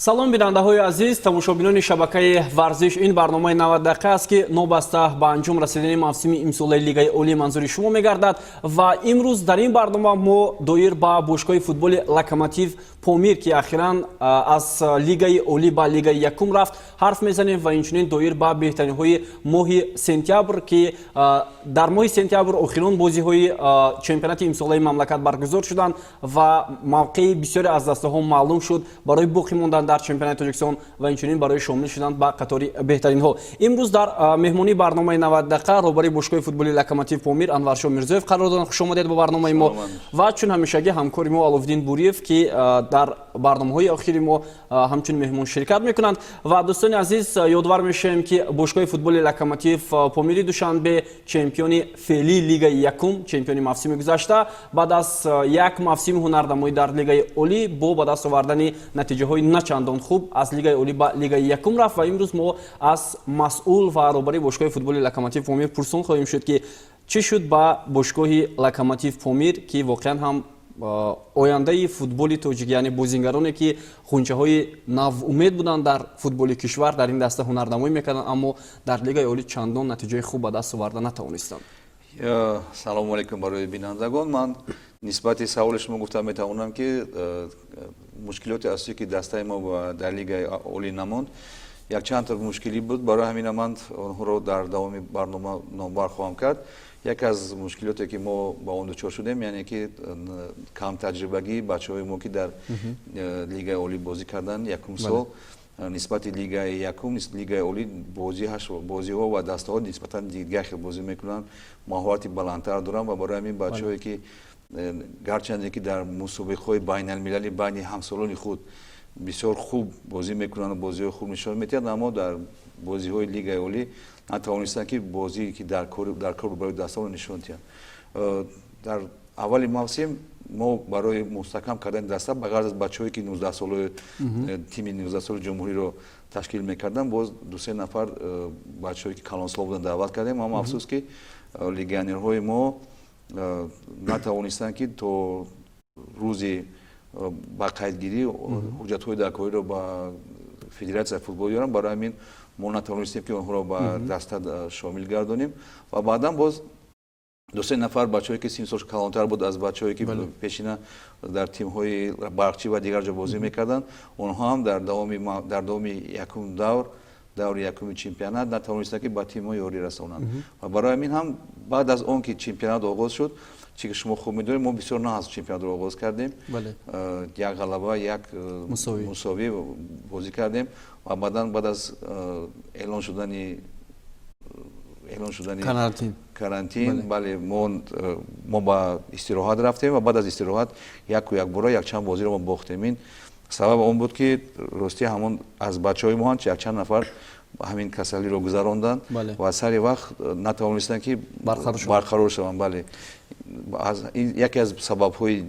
Салом, бинандаҳои азиз, тамошобинони шабакаи «Варзиш». Ин барномаи 90 дақиқа аст, ки нобаста ба анҷом расидани мавсими имсолаи Лигаи Олӣ манзури шумо мегардад. Ва имрӯз дар ин барнома мо доир ба бошгоҳи футболи «Локомотив» Помир, ки ахиран аз Лигаи Олӣ ба Лигаи Якум рафт, ҳарф мезанем ва инчунин доир ба беҳтаринҳои моҳи сентябр, ки дар моҳи сентябр охирон бозиҳои чемпионати имсолаи мамлакат баргузор шуданд ва мавқеи бисёре аз дастаҳо маълум шуд барои боқӣ мондан дар чемпионати Тоҷикистон ва инчунин барои шомил шудан ба қатори беҳтаринҳо. Имрӯз дар меҳмонии барномаи 90 дақиқа роҳбари бошгоҳи футболи «Локомотив» Помир Анваршо Мирзоев қарор доранд. Хуш омадед ба барномаи мо. Ва чун ҳамешагӣ ҳамкори мо Аловиддин Буриев, ки дар барномаҳои охири мо ҳамчун меҳмон ширкат мекунанд. Ва, дӯстони азиз, ёдовар мешавем, ки бошгоҳи футболи «Локомотив» Помири Душанбе, чемпиони феълии Лигаи Якум, чемпиони мавсими гузашта, баъд аз як мавсими ҳунарнамоӣ дар Лигаи Олӣ бо ба даст овардани натиҷаҳои начандон хуб аз Лигаи Олӣ ба Лигаи Якум рафт. Ва имрӯз мо аз масъул ва роҳбари бошгоҳи футболи «Локомотив» Помир пурсон хоҳем шуд, ки чӣ шуд ба бошгоҳи «Локомотив» Помир, ки воқеан ҳам ояндаи футболи тоҷик, яъне бозингароне, ки ғунчаҳои навумед буданд дар футболи кишвар, дар ин даста ҳунарнамоӣ мекарданд, аммо дар Лигаи Олӣ чандон натиҷаи хуб ба даст оварда натавонистанд. Салому алейкум барои бинандагон. Ман нисбати саволи шумо гуфта метавонам, ки мушкилоти асосие, ки дастаи мо дар Лигаи Олӣ намонд, якчанд мушкилӣ буд. Барои ҳамина ман онҳоро дар давоми барнома номбар хоҳам кард. Яке аз мушкилоте, ки мо ба он дучор шудем, яъне ки камтаҷрибагии бачаҳои мо, ки дар Лигаи Олӣ бозӣ карданд якум сол. Нисбати Лигаи Якум, Лигаи Олӣ бозиҳо ва дастаҳо нисбатан дигар хел бозӣ мекунанд, маҳорати баландтар доранд. Ва барои ҳамин бачаҳое, ки гарчанде ки дар мусобиқаҳои байналмилалӣ байни ҳамсолони худ бисёр хуб бозӣ мекунанд, бозиҳои хуб нишон медиҳанд, аммо дар бозиҳои Лигаи Олӣ натавонистанд, ки бозие, ки дар кор барои дастаро нишон диҳанд. Дар аввали мавсим мо барои мустаҳкам кардани даста, ба ғайр аз бачаҳое, ки 19-солаи тими 19-соли ҷумҳуриро ташкил мекарданд, боз дусе нафар бачаҳое, ки калонсол буданд, даъват кардем. Аммо афсӯс, ки легионерҳои мо натавонистанд, ки то рӯзи ба қайдгирӣ ҳуҷҷатҳои даркориро ба федератсияи футбол ёранд. Барои ҳамин мо натавонистем, ки онҳоро ба даста шомил гардонем. Ва баъдан боз дусе нафар бачаҳое, ки синну солш калонтар буд аз бачаҳое, ки пешина дар тимҳои «Барқчӣ» ва дигар ҷо бозӣ мекарданд, онҳо ҳам дар давоми якум давр, даври якуми чемпионат натавонистанд, ки ба тимҳо ёрӣ расонанд. Ва барои ҳамин ҳам баъд аз он ки чемпионат оғоз шуд, чи ки шумо хуб медонед, мо бисёр нағз чемпионатро оғоз кардем, як ғалаба, як мусовӣ бозӣ кардем. Ва баъдан, баъд аз эълон шудани карантин, бале, мо ба истироҳат рафтем ва баъд аз истироҳат яку якбора якчанд бозиро мо бохтем. Ин сабаб он буд, ки ростӣ ҳамон аз бачаҳои мо ҳам якчанд нафар ҳамин касалиро гузаронданд ва сари вақт натавонистанд, ки барқарор шаванд. Бале, яке аз сабабҳои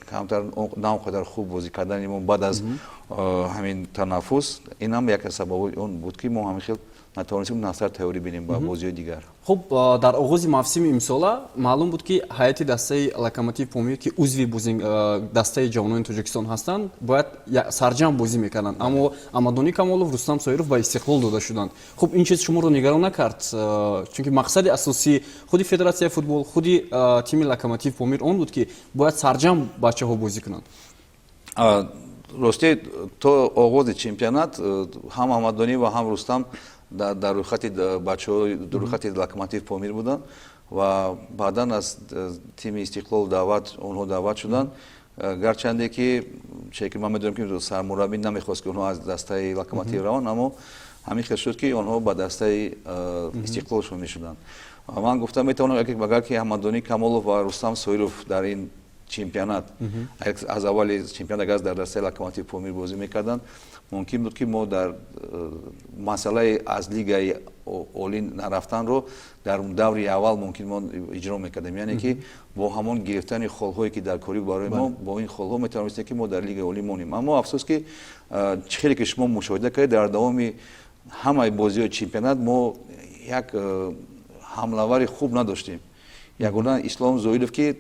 камтар, на он қадар хуб бозӣ кардани мо баъд аз ҳамин танаффус, ин ҳам яке аз сабабҳои он буд, ки мо ҳамин хел натавонистем нағзтар тайёрӣ бинем ба бозиҳои дигар. Хуб, дар оғози мавсими имсола маълум буд, ки ҳайати дастаи «Локомотив» Помир, ки узви дастаи ҷавонони Тоҷикистон ҳастанд, бояд сарҷамъ бозӣ мекарданд, аммо Амадонӣ Камолов, Рустам Соиров ба «Истиқлол» дода шуданд. Хуб, ин чиз шуморо нигарон накард? Чунки мақсади асосии худи федератсияи футбол, худи тими «Локомотив» Помир он буд, ки бояд сарҷамъ бачаҳо бозӣ кунанд. Ростӣ, то оғози чемпионат ҳам Аҳмаддонӣ ва ҳам Рустам дар рӯйхати бачаҳо, рӯйхати «Локомотив» Помир буданд ва баъдан аз тими «Истиқлол» даъват онҳо даъват шуданд. Гарчанде ки чеки ман медонам, ки сармураббӣ намехост, ки онҳо аз дастаи «Локомотив» раванд, аммо ҳамин хел шуд, ки онҳо ба дастаи «Истиқлол» шомил шуданд. Ман гуфта метавонам, агар ки Аҳмаддонӣ Камолов ва Рустам Соиров дар ин чемпионат, аз аввали чемпионат, агар дар дастаи «Локомотив» Помир бозӣ мекарданд, мумкин буд, ки мо дар масъалаи аз Лигаи Олӣ нарафтанро дар даври аввал мумкин мо иҷро мекардем, яъне ки бо ҳамон гирифтани холҳое, ки дар корӣ барои мо, бо ин холҳо метавонистем, ки мо дар Лигаи Олӣ монем. Аммо афсӯс, ки чӣ хеле ки шумо мушоҳида кардед, дар давоми ҳамаи бозиҳои чемпионат мо як ҳамлавари хуб надоштем. Ягона Ислом Зоилов, ки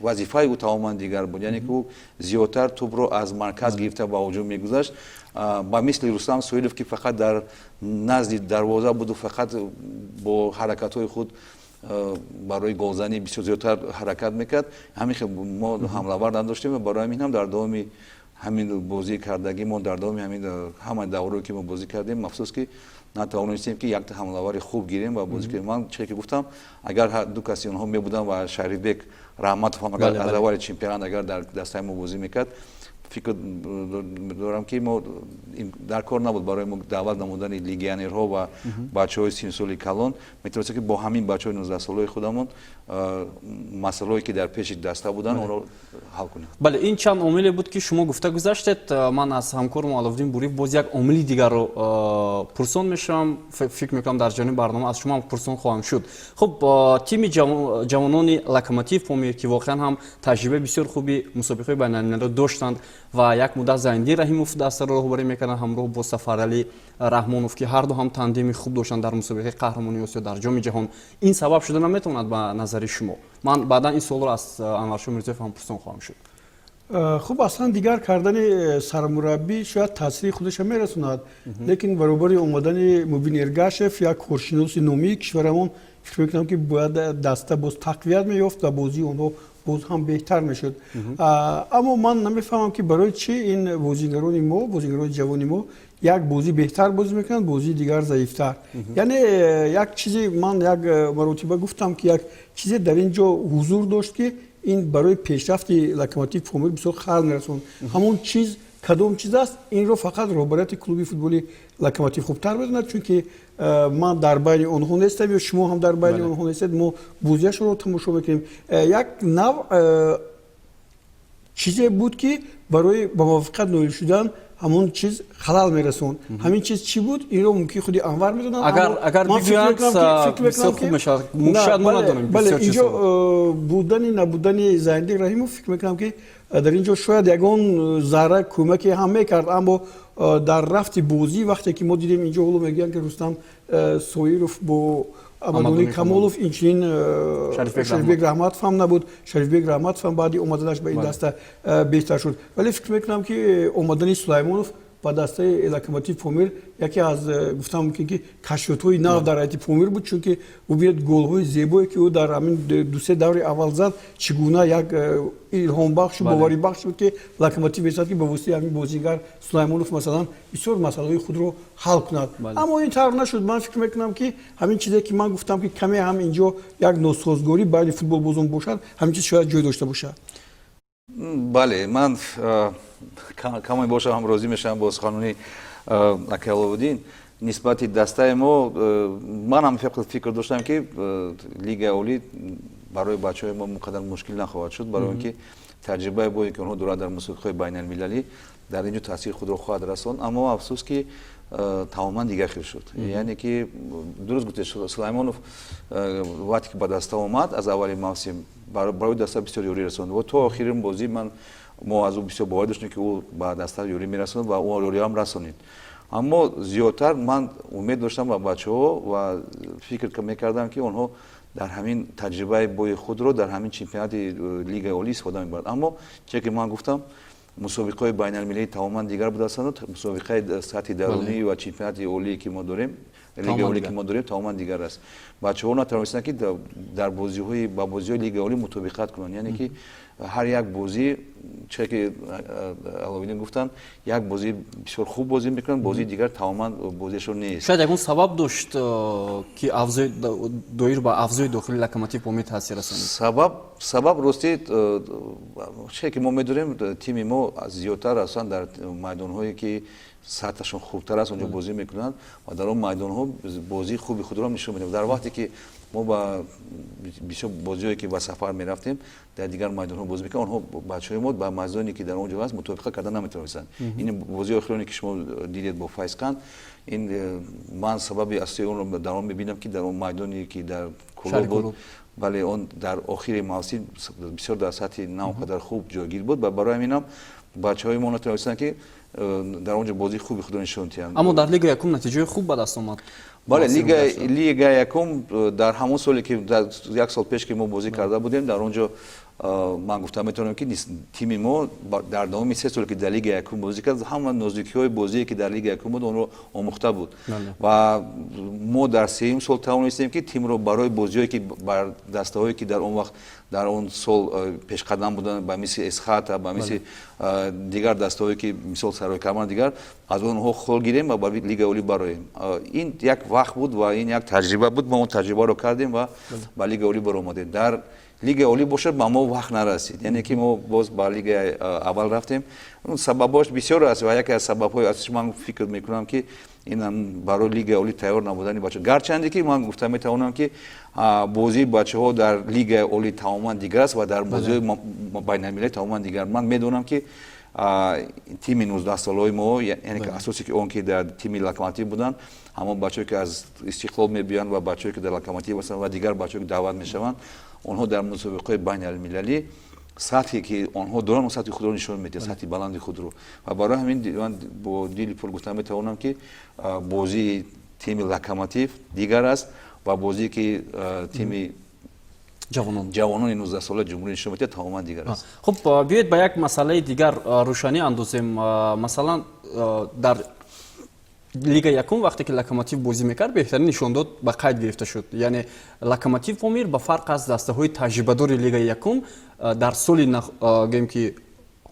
вазифаи ӯ тамоман дигар буд, яъне ки ӯ зиёдтар тӯбро аз марказ гирифта ба ҳуҷум мегузашт, ба мисли Рустам Соилов, ки фақат дар назди дарвоза буду фақат бо ҳаракатҳои худ барои голзанӣ бисёр зиёдтар ҳаракат мекард. Ҳамин хел мо ҳамлавар надоштем ва барои ҳамин ҳам дар давоми ҳамин бозӣ кардагӣ мо, дар давоми ҳамин ҳама даврое, ки мо бозӣ кардем, афсӯс, ки натавонистем, ки якта ҳамлавари хуб гирем ва бозӣ кунем. Ман чизе ки гуфтам, агар ду каси онҳо мебуданд ва Шарифбек Раҳматов ҳам агар аз аввали чемпионат агар дар дастаи мо бозӣ мекард, фикр дорам, ки мо дар кор набуд барои мо даъват намудани легионерҳо ва бачаҳои синсоли калон. Метавонистем, ки бо ҳамин бачаҳои 19-солаи худамон масъалаое, ки дар пеши даста буданд, онро ҳал кунем. Бале, ин чанд омиле буд, ки шумо гуфта гузаштед. Ман аз ҳамкорам Аловиддин Буриев боз як омили дигарро пурсон мешавам. Фикр мекунам, дар ҷараёни барнома аз шумо ҳам пурсон хоҳам шуд. Хуб, тими ҷавонони Локомотив Помир, ки воқеан ҳам таҷрибаи бисёр хуби мусобиқаҳои байналмилалиро доштанд ва як муддат Зайниддин Раҳимов дастаро роҳбарӣ мекарданд ҳамроҳ бо Сафаралӣ Раҳмонов, ки ҳарду ҳам тандеми хуб доштанд дар мусобиқаи қаҳрамонии Осиё, дар Ҷоми ҷаҳон, ин сабаб шуда наметавонад ба назари шумо? Ман баъдан ин суолро аз Анваршо Мирзоев ҳам пурсон хоҳам шуд. Хуб, аслан дигар кардани сармураббӣ шояд таъсири худашро мерасонад, лекин баробари омадани Мубин Эргашев, як коршиноси номии кишварамон, фикр мекунам, ки бояд даста боз тақвият меёфт ва бозии онҳо боз ҳам беҳтар мешуд. Аммо ман намефаҳмам, ки барои чӣ ин бозигарони мо, бозигарони ҷавони мо, як бозӣ беҳтар бозӣ мекунанд, бозии дигар заифтар. Яъне як чизе ман як маротиба гуфтам, ки як чизе дар ин ҷо ҳузур дошт, ки ин барои пешрафти Локомотив Помир бисёр халал мерасонд. Ҳамон чиз кадом чиз аст, инро фақат роҳбарияти клуби футболи Локомотив хубтар медонад, чунки ман дар байни онҳо нестам ё шумо ҳам дар байни онҳо нестед. Мо бозиашонро тамошо мекунем. Як нав чизе буд, ки барои ба муваффақият ноил шудан ҳамон чиз халал мерасонд. Ҳамин чиз чӣ буд, инро мумкин худи Анвар медонад. Агар бигӯянд, бисёр хуб мешавад. Шояд мо надонем. Бале, инҷо будани набудани Зайниддин Раҳимов, фикр мекунам, ки дар ин ҷо шояд ягон зарра кӯмаке ҳам мекард, аммо дар рафти бозӣ, вақте ки мо дидем, инҷо ҳоло мегӯянд, ки Рустам Соиров бо Амадони Камолов, инчунин Шарифбек Раҳматов ҳам набуд. Шарифбек Раҳматов ҳам баъди омаданаш ба ин даста беҳтар шуд, вале фикр мекунам, ки омадани Сулаймонов ба дастаи Локомотив Помир яке аз, гуфтам мумкин, ки кашфиётҳои нав дар ҳайати Помир буд, чунки бубинед, голҳои зебое, ки ӯ дар ҳамин дусе даври аввал зад, чӣ гуна як илҳомбахшу боварибахш буд, ки Локомотив месад, ки ба воситаи ҳамин бозигар Сулаймонов, масалан, бисёр масъалаҳои худро ҳал кунад, аммо ин тавр нашуд. Ман фикр мекунам, ки ҳамин чизе, ки ман гуфтам, ки каме ҳам инҷо як носозгорӣ байни футболбозон бошад, ҳамин чиз шояд ҷой дошта бошад. Бале, ман каме бошам ҳам розӣ мешавам бо суханони акай Аловуддин нисбати дастаи мо. Ман ҳам фикр доштам, ки Лигаи Олӣ барои бачаҳои мо он қадар мушкил нахоҳад шуд, барои он ки таҷрибаи бое, ки онҳо дорад дар мусобиқаҳои байналмилалӣ, дар ин ҷо таъсири худро хоҳад расонд. Аммо афсӯс, ки тамоман дигар хел шуд. Яъне ки дуруст гуфтед, Сулаймонов вақте ки ба даста омад, аз аввали мавсим барои даста бисёр ёрӣ расонд ва то охирин бозӣ ман мо аз ӯ бисёр боварӣ доштем, ки ӯ ба даста ёрӣ мерасонад, ва ӯ ёриам расонид. Аммо зиёдтар ман умед доштам ба бачаҳо ва фикр мекардам, ки онҳо дар ҳамин таҷрибаи бои худро дар ҳамин чемпионати Лигаи Олӣ истифода мебаранд. Аммо чизе ки ман гуфтам, мусобиқаҳои байналмилалӣ тамоман дигар будастанд, мусобиқаи сатҳи дарунӣ ва чемпионати олие, ки мо дорем, Лигаи Олие, ки мо дорем, тамоман дигар аст. Бачаҳо натавонистанд, ки дар бозиҳои ба бозиҳои Лигаи Олӣ мутобиқат кунанд. Яъне ки ҳар як бозӣ, чизе ки Аловиддин гуфтанд, як бозӣ бисёр хуб бозӣ мекунанд, бозии дигар тамоман бозиашон нест. Шояд ягон сабаб дошт, ки доир ба авзои дохили Локомотив Помир таъсир расонид? Сабаб ростӣ, чизе ки мо медонем, тими мо зиёдтар аслан дар майдонҳое, ки сатҳашон хубтар аст, онҷо бозӣ мекунанд ва дар он майдонҳо бозии хуби худро нишон медиҳанд. Дар вақте ки мо ба бисёр бозиҳое, ки ба сафар мерафтем, дар дигар майдонҳо бозӣ мекардем, онҳо, бачаҳои мо, ба майдоне, ки дар он ҷо аст, мутобиқа карда наметавонистанд. Ин бозии охироне, ки шумо дидед бо Файзканд, ин ман сабаби асосии онро дар он мебинам, ки дар он майдоне, ки дар Кӯлоб буд, бале, он дар охири мавсим бисёр дар сатҳи на он қадар хуб ҷойгир буд ва барои ҳаминам бачаҳои мо натавонистанд, ки дар он ҷо бозии хуби худро нишон диҳанд. Аммо дар Лига якум натиҷаи хуб ба даст омад. Бале, лига якум дар ҳамон соле, ки як сол пеш, ки мо бозӣ карда будем, дар он ҷо ман гуфта метавонам, ки тими мо дар давоми 3 соле, ки дар лига якум бозӣ кард, ҳама нозукиҳои бозие, ки дар лига якум буд, онро омӯхта буд. Ва мо дар сеюм сол тавонистем, ки тимро барои бозиҳое, ки бар дастаҳое, ки дар он вақт, дар он сол пешқадам буданд, ба мисли Эсхата, ба мисли дигар дастаҳое, ки мисол Сарои Камар, дигар, аз онҳо хол гирем ва ба лигаи олӣ бароем. Ин як вақт буд ва ин як таҷриба буд. Мо он таҷрибаро кардем ва ба лигаи олӣ баромадем. Дар лигаи олӣ бошад, ба мо вақт нарасид, яъне ки мо боз ба лигаи аввал рафтем. Сабабҳош бисёр аст ва яке аз сабабҳои асосӣ, ман фикр мекунам, ки ин барои лигаи олӣ тайёр набудани бачаҳо. Гарчанде ки ман гуфта метавонам, ки бозии бачаҳо дар лигаи олӣ тамоман дигар аст ва дар бозиҳои байналмилалӣ тамоман дигар. Ман медонам, ки тими 19-солаҳои мо, яъне ки асосе ки он ки дар тими Локомотив буданд, ҳамон бачаҳое, ки аз Истиқлол мебиёянд, ва бачаҳое, ки дар Локомотив ҳастанд, ва дигар бачаҳое, ки даъват мешаванд, онҳо дар мусобиқаҳои байналмилалӣ сатҳе, ки онҳо доранд, он сатҳи худро нишон медиҳанд, сатҳи баланди худро. Ва барои ҳамин ман бо дили пур гуфта метавонам, ки бозии тими Локомотив дигар аст ва бозие, ки тими ҷавонони 19-солаи ҷумҳурӣ нишон медиҳад, тамоман дигар аст. Хуб, биёед, ба як масъалаи дигар рӯшанӣ андозем. Масалан, дар лига якум, вақте ки Локомотив бозӣ мекард, беҳтарин нишондод ба қайд гирифта шуд. Яъне Локомотив Помир, ба фарқ аз дастаҳои таҷрибадори лигаи якум, дар соли, гӯем ки,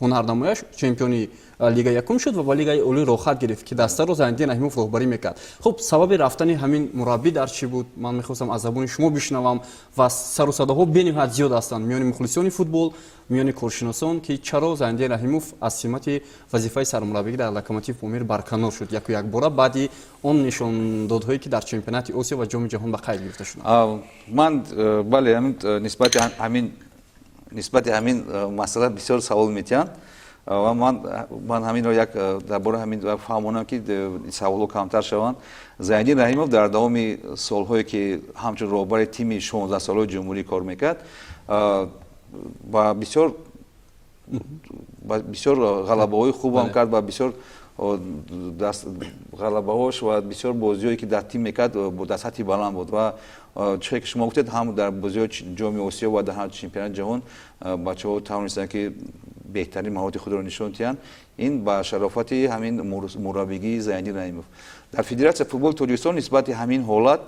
ҳунарнамояш чемпиони лига якум шуд ва ба лигаи олӣ роҳхат гирифт, ки дастаро Зайниддин Раҳимов роҳбарӣ мекард. Хуб, сабаби рафтани ҳамин мураббӣ дар чӣ буд? Ман мехостам аз забони шумо бишнавам. Ва сару садоҳо бениҳоят зиёд ҳастанд миёни мухлисони футбол, миёни коршиносон, ки чаро Зайниддин Раҳимов аз симати вазифаи сармураббигӣ дар Локомотив Помир барканор шуд яку якбора баъди он нишондодҳое, ки дар чемпионати Осиё ва Ҷоми ҷаҳон ба қайд гирифта шуданд. Ман бале, нисбати ҳамин масъала бисёр савол метиҳанд ва ман ҳаминро як дар бораи ҳамин фаҳмонам, ки саволҳо камтар шаванд. Зайниддин Раҳимов дар давоми солҳое, ки ҳамчун роҳбари тими 16-солаи ҷумҳурӣ кор мекард, ба бисёр ғалабаҳои хубам кард ва бисёр ғалабаҳош ва бисёр бозиҳое, ки дар тим мекард, дар сатҳи баланд буд. Ва чизе, ки шумо гуфтед, ҳам дар бозиҳои Ҷоми Осиё ва дар ҳам чемпионати ҷаҳон бачаҳо тавонистанд, ки беҳтарин маҳорати худро нишон диҳанд. Ин ба шарофати ҳамин мураббигии Зайниддин Раҳимов. Дар Федератсияи футболи Тоҷикистон нисбати ҳамин ҳолат,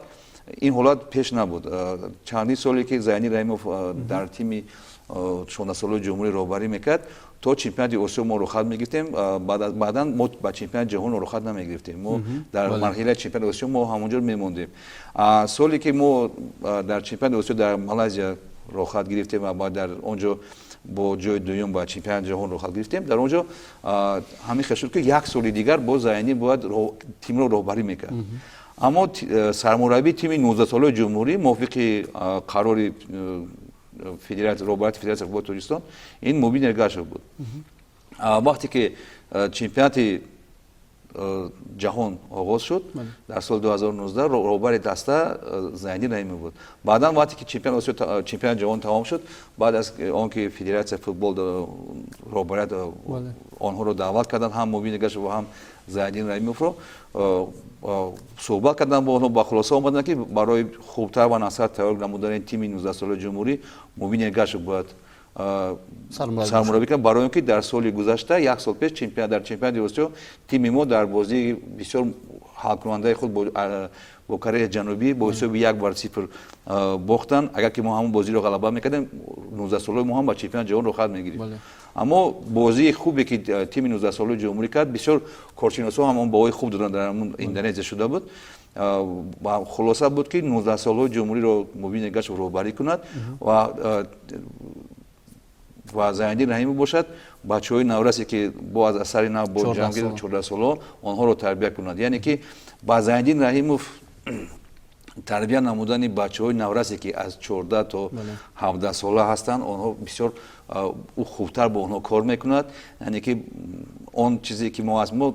ин ҳолат пеш набуд. Чандин соле, ки Зайниддин Раҳимов дар тими 16-солаи ҷумҳурӣ роҳбарӣ мекард, то чемпионати Осиё мо рухсат мегирифтем. Баъдан мо ба чемпионати ҷаҳон рухсат намегирифтем. Мо дар марҳилаи чемпионати Осиё мо ҳамонҷо мемондем. Соле, ки мо дар чемпионати Осиё дар Малайзия рохат гирифтем ва дар он ҷо бо ҷои дуюм ба чемпионати ҷаҳон рохат гирифтем, дар он ҷо ҳамин хел шуд, ки як соли дигар боз Зайнӣ бояд тимро роҳбарӣ мекард. Аммо сармураббии тими 19-солаи ҷумҳурӣ мувофиқи қарори роҳбарияти Федератсияи футболи Тоҷикистон ин Мубин Эргашев буд. Вақте ки чемпионати ҷаҳон оғоз шуд дар соли 2019, роҳбари даста Зайниддин Раҳимов буд. Баъдан, вақте ки чемпионати ҷаҳон тамом шуд, баъд аз он ки федератсияи футбол роҳбарият онҳоро даъват карданд, ҳам Мубин Эргашев ва ҳам Зайниддин Раҳимовро, суҳбат карданд бо онҳо, ба хулоса омаданд, ки барои хубтар ва нағзтар тайёр намудани тими 19-солаи ҷумҳурӣ Мубин Эргашев бояд сармураббӣ кунад, барои он ки дар соли гузашта, як сол пеш, дар чемпионати Осиё тими мо дар бозии бисёр ҳалкунандаи худ бо Кореяи Ҷанубӣ бо ҳисоби 1-0 бохтанд. Агар ки мо ҳамон бозиро ғалаба мекардем, 19-солаи мо ҳам ба чемпионати ҷаҳон рохат мегирифт. Аммо бозии хубе, ки тими 19-солаи ҷумҳурӣ кард, бисёр коршиносҳо ҳам он баҳои хуб доданд, дар ҳамон Индонезия шуда буд, хулоса буд, ки 19-солаҳои ҷумҳуриро Мубин Эргашев роҳбарӣ кунад ва Зайниддин Раҳимов бошад, бачаҳои наврасе, ки бо аз асари нав бо ҷанги 14-солаҳо, онҳоро тарбия кунад. Яъне ки ба Зайниддин Раҳимов тарбия намудани бачаҳои наврасе, ки аз 14 то 17 сола ҳастанд, онҳо бисёр ӯ хубтар бо онҳо кор мекунад. Яъне ки он чизе, ки мо аст, мо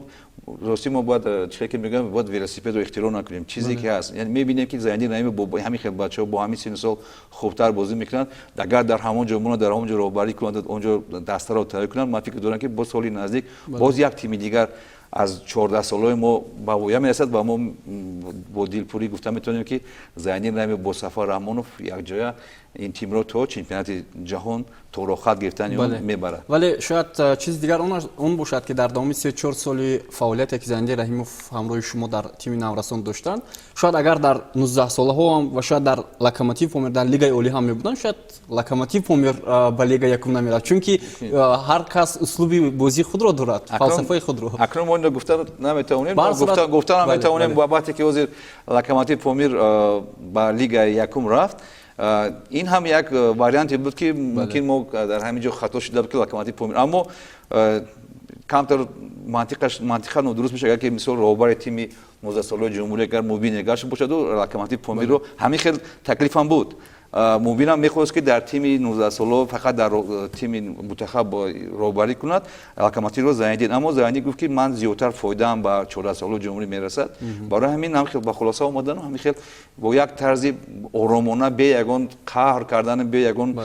ростӣ мо бояд, чихе ки мегӯям, бояд велосипедро ихтироъ накунем. Чизе, ки ҳаст, яъне мебинем, ки Зайниддин Раҳимов бо ҳамин хел бачаҳо, бо ҳамин синну сол хубтар бозӣ мекунанд. Агар дар ҳамон ҷо монад, дар ҳамон ҷо роҳбарӣ кунанд, он ҷо дастаро тайёр кунанд, ман фикр дорам, ки боз соли наздик боз як тими дигар. Аз 14 солаи мо ба воя мерасад ва мо бо дилпурӣ гуфта метавонем, ки Зайниддин Раҳимов бо Сафар Раҳмонов якҷоя ин тимро то чемпионати ҷаҳон, то роҳхат гирифтани он мебарад. Вале шояд чизи дигар он бошад, ки дар давоми 3-4 соли фаъолияте, ки Зайниддин Раҳимов ҳамроҳи шумо дар тими наврасон доштанд, шояд агар дар 19-солаҳо ва шояд дар Локомотив Помир дар Лигаи олӣ ҳам мебуданд, шояд Локомотив Помир ба Лига якум намерафт, чунки ҳар кас услуби бозии худро дорад, фалсафаи худро. Акнун мо инро гуфта наметавонем, гуфта наметавонем. Ба вақте ки ҳозир Локомотив Помир ба Лигаи якум рафт, ин ҳам як варианте буд, ки мумкин мо дар ҳамин ҷо хато шуда буд, ки Локомотив Помир, аммо камтар мантиқаш, мантиқа нодуруст мешавад, агар ки мисол роҳбари тими 19-солаи ҷумҳурӣ агар Мубин Эргашев бошаду Локомотив Помирро ҳамин хел таклифам буд. Мубинам мехост, ки дар тими 19-сола, фақат дар тими мунтахаб роҳбарӣ кунад, Локомотивро Зайниддин. Аммо Зайниддин гуфт, ки ман зиёдтар фоидаам ба 14-солаи ҷумҳурӣ мерасад. Барои ҳамин ҳам хел ба хулоса омадану ҳамин хел бо як тарзи оромона, бе ягон қаҳр кардан, бе ягон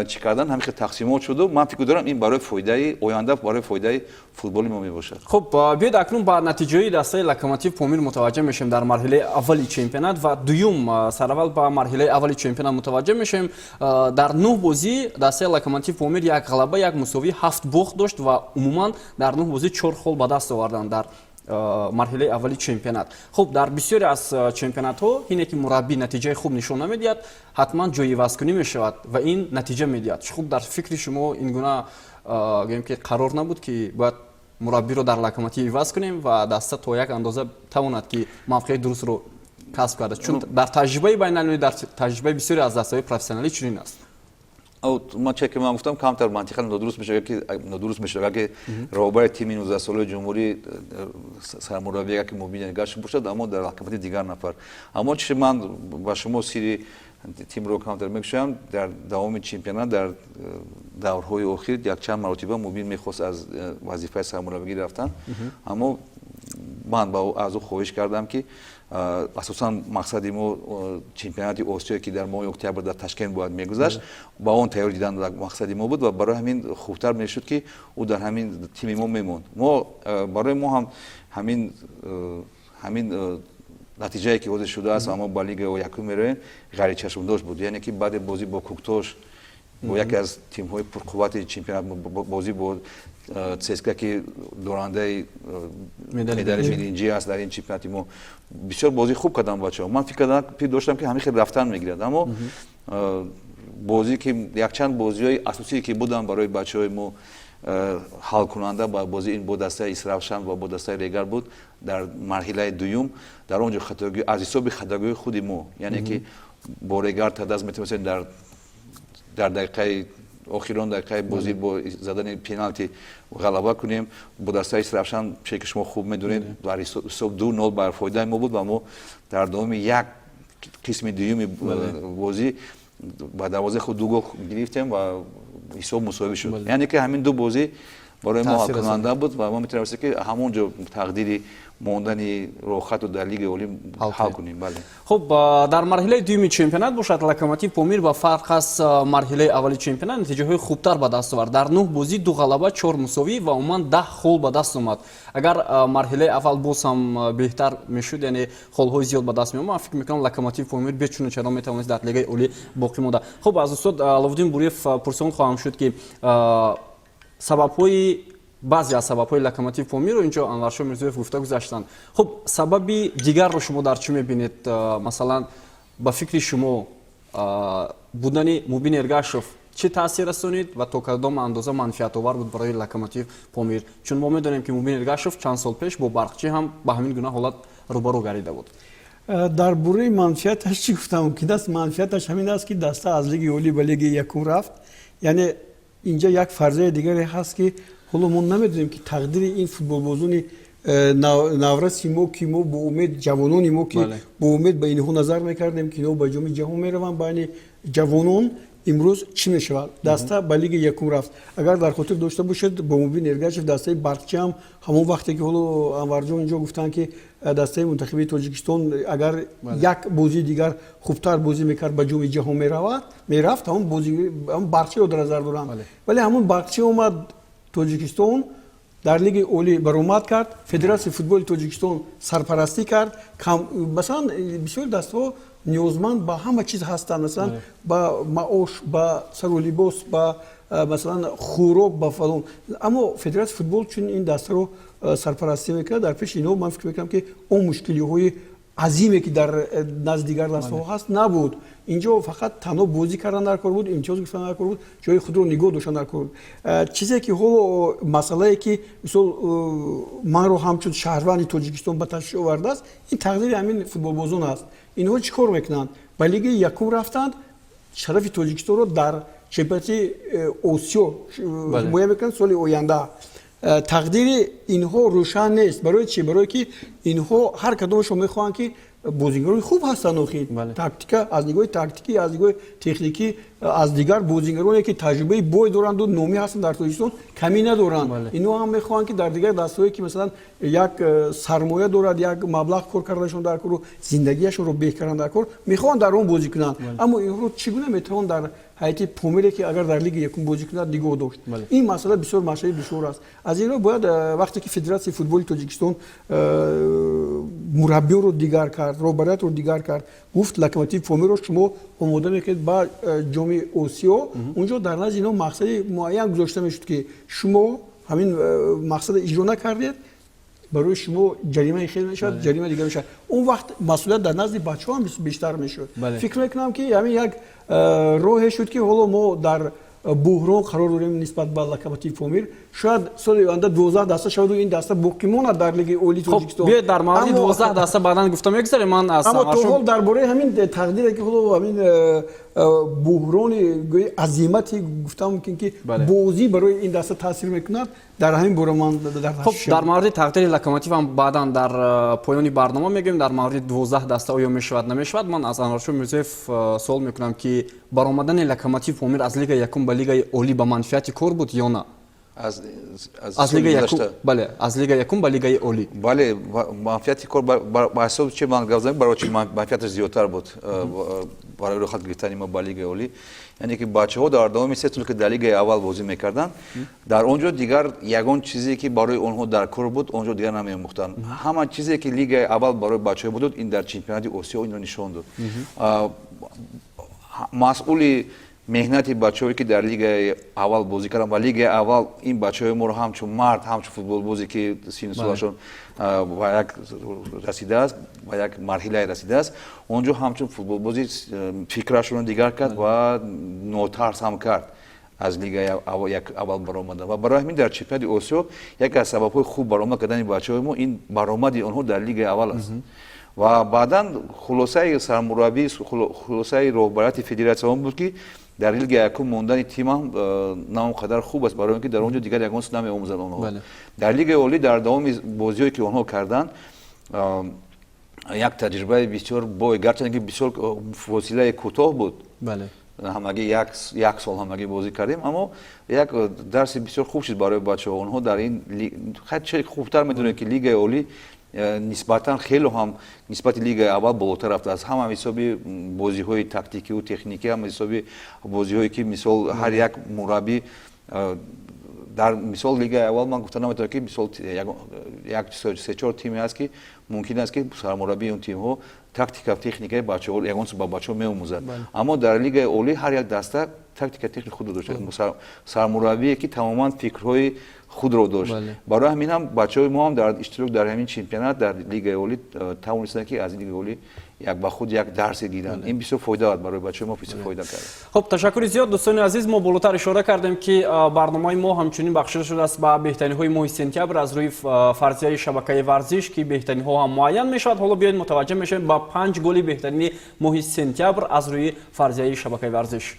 чӣ кардан, ҳамин хел тақсимот шуду ман фикр дорам, ин барои фоидаи оянда, барои фоидаи футболи мо мебошад. Хуб, биёед, акнун ба натиҷаи дастаи Локомотив Помир мутаваҷҷеҳ мешавем дар марҳилаи аввали чемпионат ва дуюм. Сараввал ба марҳилаи аввали чемпионат мутаваҷҷеҳ мешавем. Дар нӯҳ бозӣ дастаи Локомотив Помир як ғалаба, як мусовӣ, ҳафт бохт дошт ва умуман дар нӯҳ бозӣ чор хол ба даст оварданд дар марҳилаи аввали чемпионат. Хуб, дар бисёре аз чемпионатҳо ҳине ки мураббӣ натиҷаи хуб нишон намедиҳад, ҳатман ҷойивазкунӣ мешавад ва ин натиҷа медиҳад. Хуб, дар фикри шумо ин гуна, гӯем ки, қарор набуд, ки бояд мураббиро дар Локомотив иваз кунем ва даста то як андоза тавонад, ки мавқеи дурустро касб карда, чун дар таҷрибаи байналмилалӣ, дар таҷрибаи бисёре аз дастаҳои профессионалӣ чунин аст? Ман че ки ман гуфтам, камтар мантиқан нодуруст мешавад, ки нодуруст мешавад, ки роҳбари тими 19-солаи ҷумҳурӣ, сармураббӣ, ки Мубин Эргашев бошад, аммо дар Локомотив дигар нафар. Аммо чизе ман ба шумо сири тимро камтар мекушоям: дар давоми чемпионат, дар даврҳои охир якчанд маротиба Мубин мехост аз вазифаи сармураббигӣ рафтан, аммо ман аз ӯ хоҳиш кардам, ки асосан мақсади мо чемпионати Осиё, ки дар моҳи октябр дар Ташкент бояд мегузашт, ба он тайёр дидан мақсади мо буд ва барои ҳамин хубтар мешуд, ки ӯ дар ҳамин тими мо мемонд. Мо барои мо ҳам ҳамин натиҷае, ки ҳозир шудааст ва мо ба лигаи якум меравем, ғайричашмдошт буд. Яъне ки баъди бозӣ бо Куктош, бо яке аз тимҳои пурқуввати чемпионат, бозӣ бо ЦСКА, ки дорандаи медали биринҷӣ аст дар ин чемпионати мо, бисёр бозӣ хуб кардам бачаҳо. Ман фикр доштам, ки ҳамин хел рафтан мегирад, аммо бозӣ ки якчанд бозиҳои асосие, ки буданд барои бачаҳои мо ҳалкунанда, ба бозии ин бо дастаи Истаравшан ва бо дастаи Регар буд дар марҳилаи дуюм. Дар он ҷо хатогӣ аз ҳисоби хатогиҳои худи мо, яъне ки бо Регар тадаз метавонистем дар дақиқаи охирон, дақиқаи бозӣ бо задани пеналти ғалаба кунем. Бо дастаи Истаравшан, че ки шумо хуб медонед, бар ҳисоб 2-0 бар фоидаи мо буд ва мо дар давоми як қисми дуюми бозӣ ба дарвозаи худ ду гол гирифтем ва ҳисоб мусовӣ шуд. Яъне ки ҳамин ду бозӣ барои мо ҳалкунанда буд ва мо метавонистем, ки ҳамон ҷо тақдири мондани роҳхатро дар Лигаи олӣ ҳал кунем, бале. Хуб, дар марҳилаи дуюми чемпионат бошад, Локомотив Помир ба фарқ аз марҳилаи аввали чемпионат натиҷаҳои хубтар ба даст овард. Дар нӯҳ бозӣ ду ғалаба, чор мусовӣ ва умуман 10 хол ба даст омад. Агар марҳилаи аввал боз ҳам беҳтар мешуд, яъне холҳои зиёд ба даст меомад, ман фикр мекунам, Локомотив Помир бечуну чаро метавонист дар Лигаи олӣ боқӣ монда. Хуб, аз устод Аловуддин Буриев пурсон хоҳам шуд, ки сабабҳои, баъзе аз сабабҳои Локомотив Помирро инҷо Анваршо Мирзоев гуфта гузаштанд. Хуб, сабаби дигарро шумо дар чӣ мебинед? Масалан, ба фикри шумо, будани Мубин Эргашев чӣ таъсир расонид ва то кадом андоза манфиатовар буд барои Локомотив Помир? Чун мо медонем, ки Мубин Эргашев чанд сол пеш бо Барқчӣ ҳам ба ҳамин гуна ҳолат рӯбарӯ гардида буд. Дар бораи манфиаташ чӣ гуфтам мумкин аст? Манфиаташ ҳамин аст, ки даста аз лиги олӣ ба лиги якум рафт. Яъне инҷа як фарзияи дигаре ҳаст, ки ҳоло мо намедонем, ки тақдири ин футболбозони навраси мо, ки мо бо умед, ҷавонони мо, ки бо умед ба инҳо назар мекардем, ки инҳо ба Ҷоми ҷаҳон мераванд, байни ҷавонон имрӯз чӣ мешавад? Даста ба лиги якум рафт. Агар дар хотир дошта бошед, бо Мубин Эргашев дастаи Барқчӣ ҳам ҳамон вақте, ки ҳоло Анварҷон инҷо гуфтанд, ки дастаи мунтахиби Тоҷикистон агар як бозии дигар хубтар бозӣ мекард, ба Ҷоми ҷаҳон меравад, мерафт, ҳамон бози ҳамон Барқчиро дар назар дорам. Вале ҳамон Барқчӣ омад Тоҷикистон. Дар Лигаи Олӣ баромад кард, Федератсияи футболи Тоҷикистон сарпарастӣ кард. Масалан, бисёри дастаҳо ниёзманд ба ҳама чиз ҳастанд, масалан, ба маош, ба сару либос, ба масалан хӯрок, ба фалон. Аммо Федератсияи футбол чун ин дастаро сарпарастӣ мекунад, дар пеши инҳо ман фикр мекунам, ки он мушкилиҳои азиме, ки дар назди дигар дастаҳо ҳаст, набуд. Инҷо фақат танҳо бозӣ кардан дар кор буд, имтиёз гирифтан дар кор буд, ҷои худро нигоҳ доштан дар кор буд. Чизе ки ҳоло масъалае, ки мисол манро ҳамчун шаҳрванди Тоҷикистон ба ташвиш овардааст, ин тақдири ҳамин футболбозон аст. Инҳо чӣ кор мекунанд? Ба Лигаи якум рафтанд, шарафи Тоҷикистонро дар чемпионати Осиё ҳимоя мекунанд соли оянда. Тақдири инҳо рӯшан нест. Барои чӣ? Барое ки инҳо ҳар кадомашон мехоҳанд, ки бозигарони хуб ҳастанд, охир тактика, аз нигоҳи тактикӣ, аз нигоҳи техникӣ аз дигар бозигароне, ки таҷрибаи бой доранду номӣ ҳастанд, дар Тоҷикистон камӣ надоранд. Инҳо ҳам мехоҳанд, ки дар дигар дастаҳое, ки масалан як сармоя дорад, як маблағ кор карданашон дар кору зиндагиашонро беҳ кардан дар кор, мехоҳанд дар он бозӣ кунанд. Аммо инҳоро чӣ гуна метавон дар ҳайати Помире, ки агар дар Лиги якум бозӣ кунад, нигоҳ дошт? Ин масъала бисёр масъалаи душвор аст. Аз ин рӯ бояд вақте ки Федератсияи футболи Тоҷикистон мураббиёро дигар кард, роҳбариятро дигар кард, гуфт: «Локомотив Помирро шумо омода мекунед ба Ҷоми Осиё», унҷо дар назди инҳо мақсади муайян гузошта мешуд, ки шумо ҳамин мақсадро иҷро накардед, барои шумо ҷаримаи хел мешавад, ҷарима дигар мешавад. Он вақт масъулият дар назди бачаҳо ҳам бештар мешуд. Фикр мекунам, ки ҳамин як роҳе шуд, ки ҳоло мо дар буҳрон қарор дорем нисбат ба Локомотив Помир. Шояд соли оянда 12 даста шаваду ин даста боқӣ монад дар Лигаи Олии Тоҷикистон. Биёед, дар мавриди 12 даста баъдан гуфта мегузарем. Ман аз Аммо то ҳол дар бораи ҳамин тақдире, ки ҳоло ҳамин буҳрони гӯи азимати, гуфта мумкин, ки бозӣ барои ин даста таъсир мекунад, дар ҳамин бора ман дар Хуб, дар мавриди тақдири Локомотив ҳам баъдан дар поёни барнома мегӯем. Дар мавриди 12 даста оё мешавад, намешавад, ман аз Анваршо Мирзоев суол мекунам, ки баромадани Локомотив Помир аз Лигаи якум ба Лигаи Олӣ ба манфиати кор буд ё на? Аз Лигаи якум, бале, аз Лигаи якум ба Лигаи Олӣ. Бале, манфиати кор ба ҳисоби чи ман гап занем, барои чи манфиаташ зиёдтар буд барои рӯхат гирифтани мо ба Лигаи Олӣ. Яъне ки бачаҳо дар давоми 3 сол, ки дар Лигаи аввал бозӣ мекарданд, дар он ҷо дигар ягон чизе, ки барои онҳо дар кор буд, он ҷо дигар намеомӯхтанд. Ҳама чизе, ки Лигаи аввал барои бачаҳо буд, ин дар чемпионати Осиё инро нишон дод. Масъули меҳнати бачаҳое, ки дар Лигаи аввал бозӣ карданд, ва Лигаи аввал ин бачаҳои моро ҳамчун мард, ҳамчун футболбозе, ки синну солашон ба як расидааст, ба як марҳилае расидааст, он ҷо ҳамчун футболбози фикрашонро дигар кард ва нотарс ҳам кард аз Лигаи аввал баромадан. Ва барои ҳамин дар чемпионати Осиё яке аз сабабҳои хуб баромад кардани бачаҳои мо ин баромади онҳо дар Лигаи аввал аст. Ва баъдан хулосаи сармураббӣ, хулосаи роҳбарияти федератсия он буд, ки дар Лигаи якум мондани тимам на он қадар хуб аст, барои он ки дар он ҷо дигар ягон чиз намеомӯзанд онҳо. Дар Лигаи Олӣ дар давоми бозиҳое, ки онҳо карданд, як таҷрибаи бисёр бой, гарчанде ки бисёр фосилаи кӯтоҳ буд, ҳамагӣ як сол ҳамагӣ бозӣ кардем, аммо як дарси бисёр хуб шуд барои бачаҳо. Онҳо дар ин чӣ хубтар медонед, ки Лигаи Олӣ нисбатан хело ҳам нисбати Лигаи аввал болотар рафтааст, ҳам ҳисоби бозиҳои тактикиву техникӣ, ҳам ҳисоби бозиҳое, ки мисол ҳар як мураббӣ. Дар мисол Лигаи аввал ман гуфта наметавонам, ки мисол як се-чор тиме ҳаст, ки мумкин аст, ки сармураббии он тимҳо тактика, техникаи бачаҳо ягон чиз ба бачаҳо меомӯзад. Аммо дар Лигаи Олӣ ҳар як даста тактика, техника худро дошт, сармураббие, ки тамоман фикрҳои худро дошт. Барои ҳамин ҳам бачаҳои мо ҳам дар иштирок дар ҳамин чемпионат дар Лигаи Олӣ тавонистанд, ки аз Лигаи Олӣ як ба худ як дарсе гиранд. Ин бисёр фоида овард барои бачаҳои мо, бисёр фоида кард. Хуб, ташаккури зиёд, дӯстони азиз. Мо болотар ишора кардем, ки барномаи мо ҳамчунин бахшида шудааст ба беҳтаринҳои моҳи сентябр аз рӯи фарзияи шабакаи варзиш, ки беҳтаринҳо ҳам муайян мешавад. Ҳоло биёед, мутаваҷҷеҳ мешавем ба панҷ голи беҳтарини моҳи сентябр аз рӯи фарзияи шабакаи варзиш.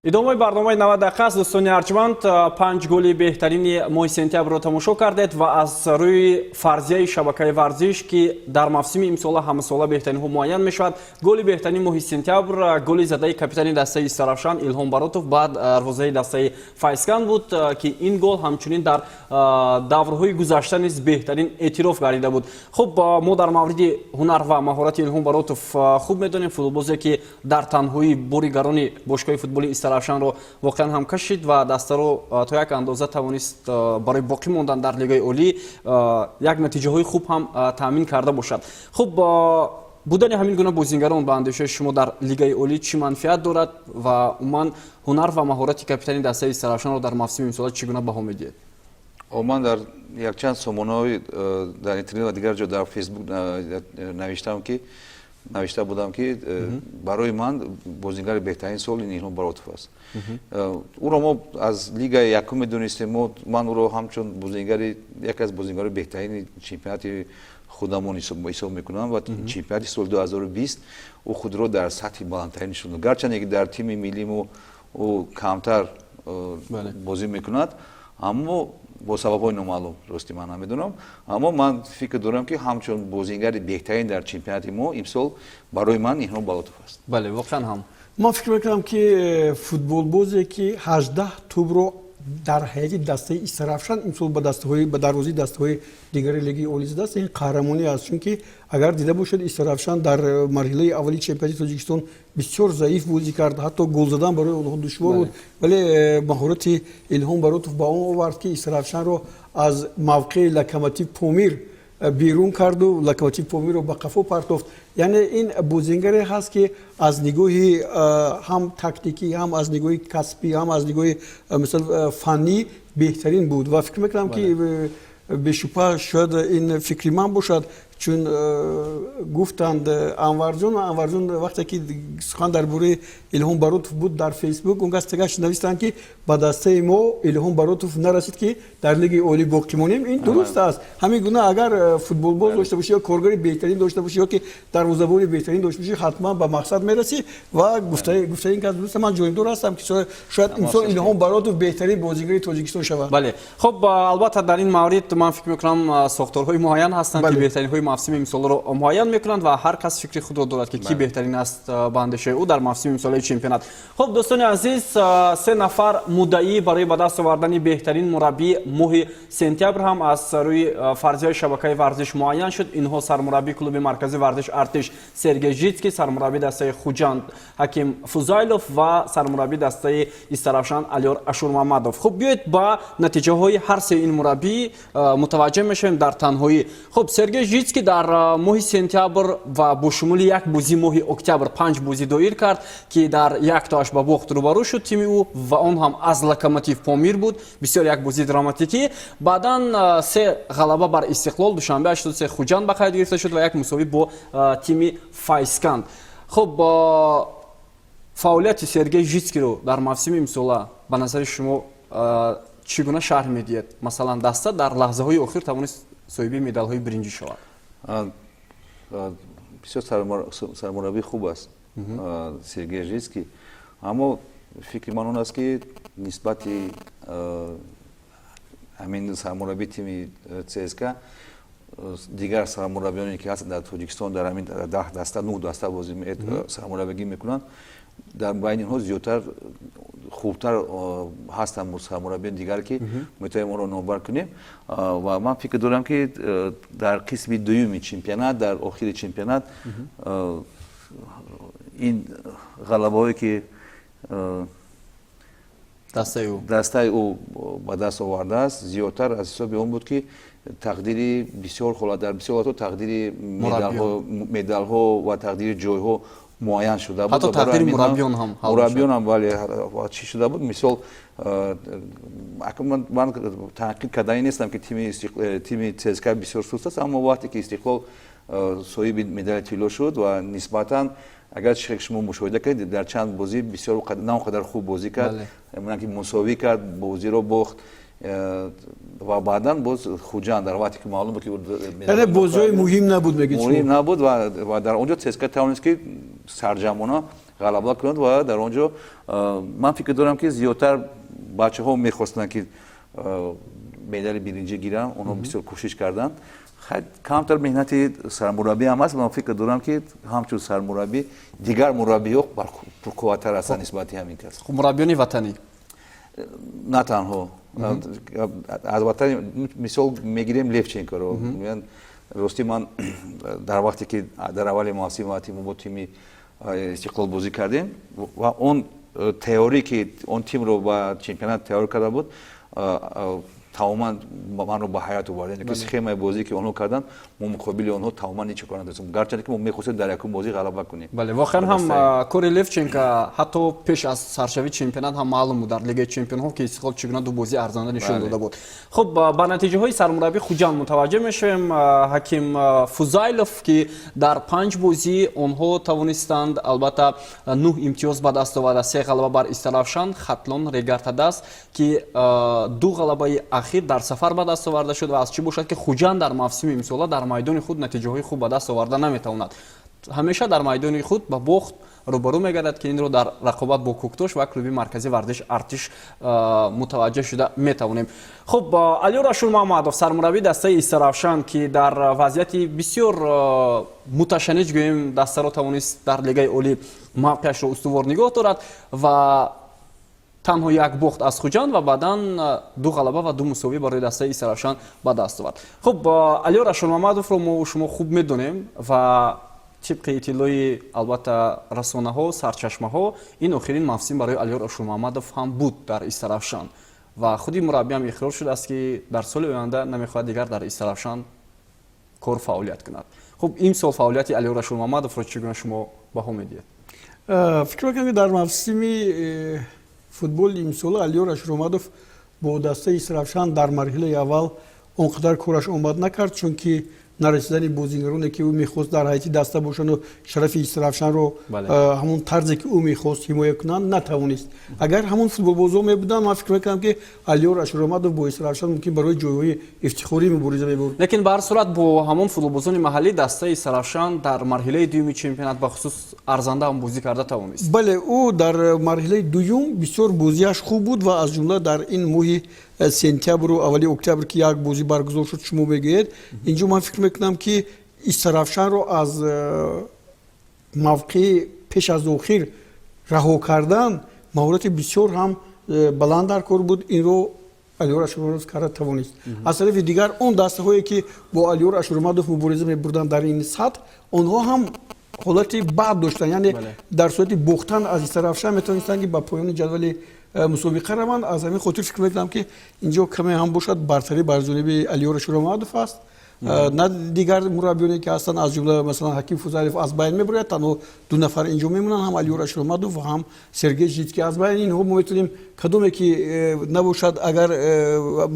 Идомаи барномаи 90 дақиқа аст, дӯстони арҷманд. Панҷ голи беҳтарини моҳи сентябрро тамошо кардед ва аз рӯи фарзияи шабакаи варзиш, ки дар мавсими имсола ҳамасола беҳтаринҳо муайян мешавад, голи беҳтарини моҳи сентябр голи задаи капитани дастаи Истаравшан Илҳом Баротов ба дарвозаи дастаи Файзканд буд, ки ин гол ҳамчунин дар даврҳои гузашта низ беҳтарин эътироф гардида буд. Хуб, мо дар мавриди ҳунар ва маҳорати Илҳом Баротов хуб медонем, футболбозе, ки дар танҳоӣ бори гарони бошгоҳи футболи Истаравшанро воқеан ҳам кашид ва дастаро то як андоза тавонист барои боқӣ мондан дар Лигаи Олӣ як натиҷаҳои хуб ҳам таъмин карда бошад. Хуб, будани ҳамин гуна бозингарон ба андешаи шумо дар Лигаи Олӣ чӣ манфиат дорад ва умуман ҳунар ва маҳорати капитани дастаи Истаравшанро дар мавсими имсола чӣ гуна баҳо медиҳед? Ман дар якчанд сомонаҳои дар интернет ва дигар ҷо, дар Фейсбук навиштам, ки навишта будам, ки барои ман бозингари беҳтарини сол ин Илҳом Баротов аст. Ӯро мо аз лигаи якум медонистем. Ман ӯро ҳамчун бозингари, яке аз бозингарои беҳтарини чемпионати худамон ҳисоб мекунам ва чемпионати соли 2020 ӯ худро дар сатҳи баландтарин нишон дод. Гарчанде ки дар тими миллии мо ӯ камтар бозӣ мекунад, аммо бо сабабҳои номаълум, рости ман намедонам, аммо ман фикр дорам, ки ҳамчун бозингари беҳтарин дар чемпионати мо имсол барои ман Илҳом Баротов аст. Бале, воқеан ҳам. Ман фикр мекунам, ки футболбозе, ки 18 тӯбро дар ҳайати дастаи Истаравшан имсол ба дастаҳои, ба дарвозаи дастаҳои дигари Лигаи Олӣ задааст, ин қаҳрамонӣ аст, чунки агар дида бошед, Истаравшан дар марҳилаи аввали чемпионати Тоҷикистон бисёр заиф бозӣ кард, ҳатто гол задан барои онҳо душвор буд, вале маҳорати Илҳом Баротов ба он овард, ки Истаравшанро аз мавқеи Локомотив Помир берун карду Локомотив Помирро ба қафо партофт. Яъне ин бозингаре ҳаст, ки аз нигоҳи ҳам тактикӣ, ҳам аз нигоҳи касбӣ, ҳам аз нигоҳи мисол фаннӣ беҳтарин буд ва фикр мекунам, ки бешубҳа шояд ин фикри ман бошад, чун гуфтанд Анварҷон, вақте ки сухан дар бораи Илҳом Баротов буд дар Фейсбук, он кас тагаш навистанд, ки ба дастаи мо Илҳом Баротов нарасид, ки дар Лигаи Олӣ боқӣ монем. Ин дуруст аст. Ҳамин гуна агар футболбоз дошта бошӣ ё коргари беҳтарин дошта бошӣ ё ки дарвозабони беҳтарин дошта бошӣ, ҳатман ба мақсад мерасӣ ва гуфтаи ин кас дуруст. Ман ҷонибдор ҳастам, ки шояд имсол Илҳом Баротов беҳтарин бозигари Тоҷикистон шавад. Бале, хуб, албатта, дар ин маврид ман фикр мекунам, сохторҳои муайян ҳастанд, ки беҳтаринҳои мавсими имсолро муайян мекунанд ва ҳар кас фикри худро дорад, ки кӣ беҳтарин аст ба андешаи ӯ дар мавсими имсолаи чемпионат. Хуб, дӯстони азиз, се нафар муддаӣ барои ба даст овардани беҳтарин мураббии моҳи сентябр ҳам аз рӯи фарзияи шабакаи варзиш муайян шуд. Инҳо сармураббии клуби марказии варзиш Артиш Сергей Житский, сармураббии дастаи Хуҷанд Ҳаким Фузайлов ва сармураббии дастаи Истаравшан Алёр Ашурмамадов. Хуб, биёед, ба натиҷаҳои ҳар сеи ин мураббӣ мутаваҷҷеҳ мешавем дар танҳоӣ. Хуб, Сергей Житский дар моҳи сентябр ва бо шумули як бозӣ моҳи октябр панҷ бозӣ доир кард, ки дар яктоаш ба бохт рӯбарӯ шуд тими ӯ ва он ҳам аз Локомотив Помир буд, бисёр як бозии драматикӣ. Баъдан се ғалаба бар Истиқлол, Душанбе 83, Хуҷанд ба қайд гирифта шуд ва як мусовӣ бо тими Файзканд. Хуб, фаъолияти Сергей Житскиро дар мавсими имсола ба назари шумо чӣ гуна шарҳ медиҳед? Масалан, даста дар лаҳзаҳои охир тавонист соҳиби медалҳои биринҷӣ шавад. Бисёр сармураббии хуб аст Сергей Житский, аммо фикри ман он аст, ки нисбати ҳамин сармураббии тими ЦСКА дигар сармураббиёне, ки ҳастанд дар Тоҷикистон, дар ҳамин 10 даста, нӯҳ даста бозӣ сармураббигӣ мекунанд, дар байни инҳо зиёдтар, хубтар ҳастанд сармураббиёни дигар, ки метавонем онро номбар кунем. Ва ман фикр дорам, ки дар қисми дуюми чемпионат, дар охири чемпионат, ин ғалабаҳое, ки дастаи ӯ ба даст овардааст, зиёдтар аз ҳисоби он буд, ки тақдири бисёр ҳолат, дар бисёр ҳолатҳо тақдири медалҳо ва тақдири ҷойҳо муайян шуда буд. Ҳатто тақдири мураббиён ҳам. Мураббиён ҳам, бале, чӣ шуда буд. Мисол, ман танқид кардани нестам, ки тими ЦСКА бисёр суст аст, аммо вақте ки Истиқлол соҳиби медали тилло шуд ва нисбатан, агар шумо мушоҳида кардед, дар чанд бозӣ бисёр на он қадар хуб бозӣ кард, ки мусовӣ кард, бозиро бохт ва баъдан боз Хуҷанд, дар вақте ки маълум буд, ки Яъне бозиҳои муҳим набуд, мегӯед? Муҳим набуд ва дар он ҷо ЦСКА тавонист, ки сарҷамъона Ғалаба кунанд ва дар он ҷо ман фикр дорам, ки зиёдтар бачаҳо мехостанд, ки медали биринҷӣ гиранд. Онҳо бисёр кӯшиш карданд. Камтар меҳнати сармураббӣ ҳам аст. Ман фикр дорам, ки ҳамчун сармураббӣ дигар мураббиҳо пурқувваттар ҳастанд нисбати ҳамин кас. Мураббиёни ватанӣ? На танҳо аз ватани. Мисол мегирем Левченкоро. Ростӣ, ман дар вақте ки дар аввали мавсим мо бо тими Истиқлол бозӣ кардем ва он теорӣ, ки он тимро ба чемпионат тайёр карда буд, тамоман манро ба ҳайрат овард. Ки схемаи бозӣ, ки онҳо карданд, мо муқобили онҳо тамоман ҳеҷ кор надоштем, гарчанде ки мо мехостем дар якум бозӣ ғалаба кунем. Бале, воқеан ҳам кори Левченко ҳатто пеш аз саршавии чемпионат ҳам маълум буд, дар Лигаи чемпионҳо ки Истиқлол чӣ гуна ду бозии арзанда нишон дода буд. Хуб, ба натиҷаҳои сармураббии Хуҷанд мутаваҷҷеҳ мешавем, Ҳаким Фузайлов, ки дар панҷ бозӣ онҳо тавонистанд, албатта, нӯҳ имтиёз ба даст оварда, се ғалаба бар Истаравшан, Хатлон, Регар-ТадАЗ, ки ду ғалабаи ахир дар сафар ба даст оварда шуд. Ва аз чӣ бошад, ки Хуҷанд дар мавсими имсола дар майдони худ натиҷаҳои хуб ба даст оварда наметавонад, ҳамеша дар майдони худ ба бохт рӯбарӯ мегардад, ки инро дар рақобат бо Кӯктош ва клуби марказии варзиш Артиш мутаваҷҷеҳ шуда метавонем. Хуб, Алиёр Ашурмаҳмадов, сармураббии дастаи Истаравшан, ки дар вазъияти бисёр муташанниҷ, гӯем, дастаро тавонист дар Лигаи олӣ мавқеашро устувор нигоҳ дорад ва танҳо як бохт аз Хуҷанд ва баъдан ду ғалаба ва ду мусовӣ барои дастаи Истаравшан ба даст овард. Хуб, Алиёр Ашурмаҳмадовро мо шумо хуб медонем ва тибқи иттилои, албатта, расонаҳо, сарчашмаҳо, ин охирин мавсим барои Алиёр Ашурмаҳмадов ҳам буд дар Истаравшан ва худи мураббиам иқрор шудааст, ки дар соли оянда намехоҳад дигар дар Истаравшан кор фаъолият кунад. Хуб, имсол фаъолияти Алиёр Ашурмаҳмадовро чӣ гуна шумо баҳо медиҳед? Фикр мекунам, ки дар мавсими футболи имсола Алиёр Ашурмаҳмадов бо дастаи Истаравшан дар марҳилаи аввал он қадар кораш омад накард, чунки нарасидани бозингароне, ки ӯ мехост дар ҳайати даста бошанду шарафи Истаравшанро ҳамон тарзе, ки ӯ мехост, ҳимоя кунанд, натавонист. Агар ҳамон футболбозо мебуданд, ман фикр мекунам, ки Алиёр Ашуромадов бо Истаравшан мумкин барои ҷойҳои ифтихорӣ мубориза мебурд. Лекин ба ҳар сурат бо ҳамон футболбозони маҳаллӣ дастаи Истаравшан дар марҳилаи дуюми чемпионат бахусус арзанда ҳам бозӣ карда тавонист. Бале, ӯ дар марҳилаи дуюм бисёр бозиаш хуб буд ва аз ҷумла дар ин моҳи сентябру аввали октябр, ки як бозӣ баргузор шуд, шумо мегӯед, инҷо ман фикр мекунам, ки Истаравшанро аз мавқеи пеш аз охир раҳо кардан маҳорати бисёр ҳам баланд дар кор буд. Инро Алиёр Ашурмадов карда тавонист. Аз тарафи дигар, он дастаҳое, ки бо Алиёр Ашурмадов мубориза мебурданд дар ин сатҳ, онҳо ҳам ҳолати бад доштанд, яъне дар сурати бохтан аз Истаравшан метавонистанд, ки ба поёни ҷадвали мусобиқа раванд. Аз ҳамин хотир фикр мекунам, ки инҷо каме ҳам бошад, бартарӣ бар ҷониби Алиёр Ашурмадов аст. На дигар мураббиёне, ки ҳастанд, аз ҷумла масалан Ҳаким Фузайлов аз байн мебарояд, танҳо ду нафар инҷо мемонанд, ҳам Алиёр Ашурмадов ва ҳам Сергей Жицкий. Аз байни инҳо мо метавонем кадоме ки набошад, агар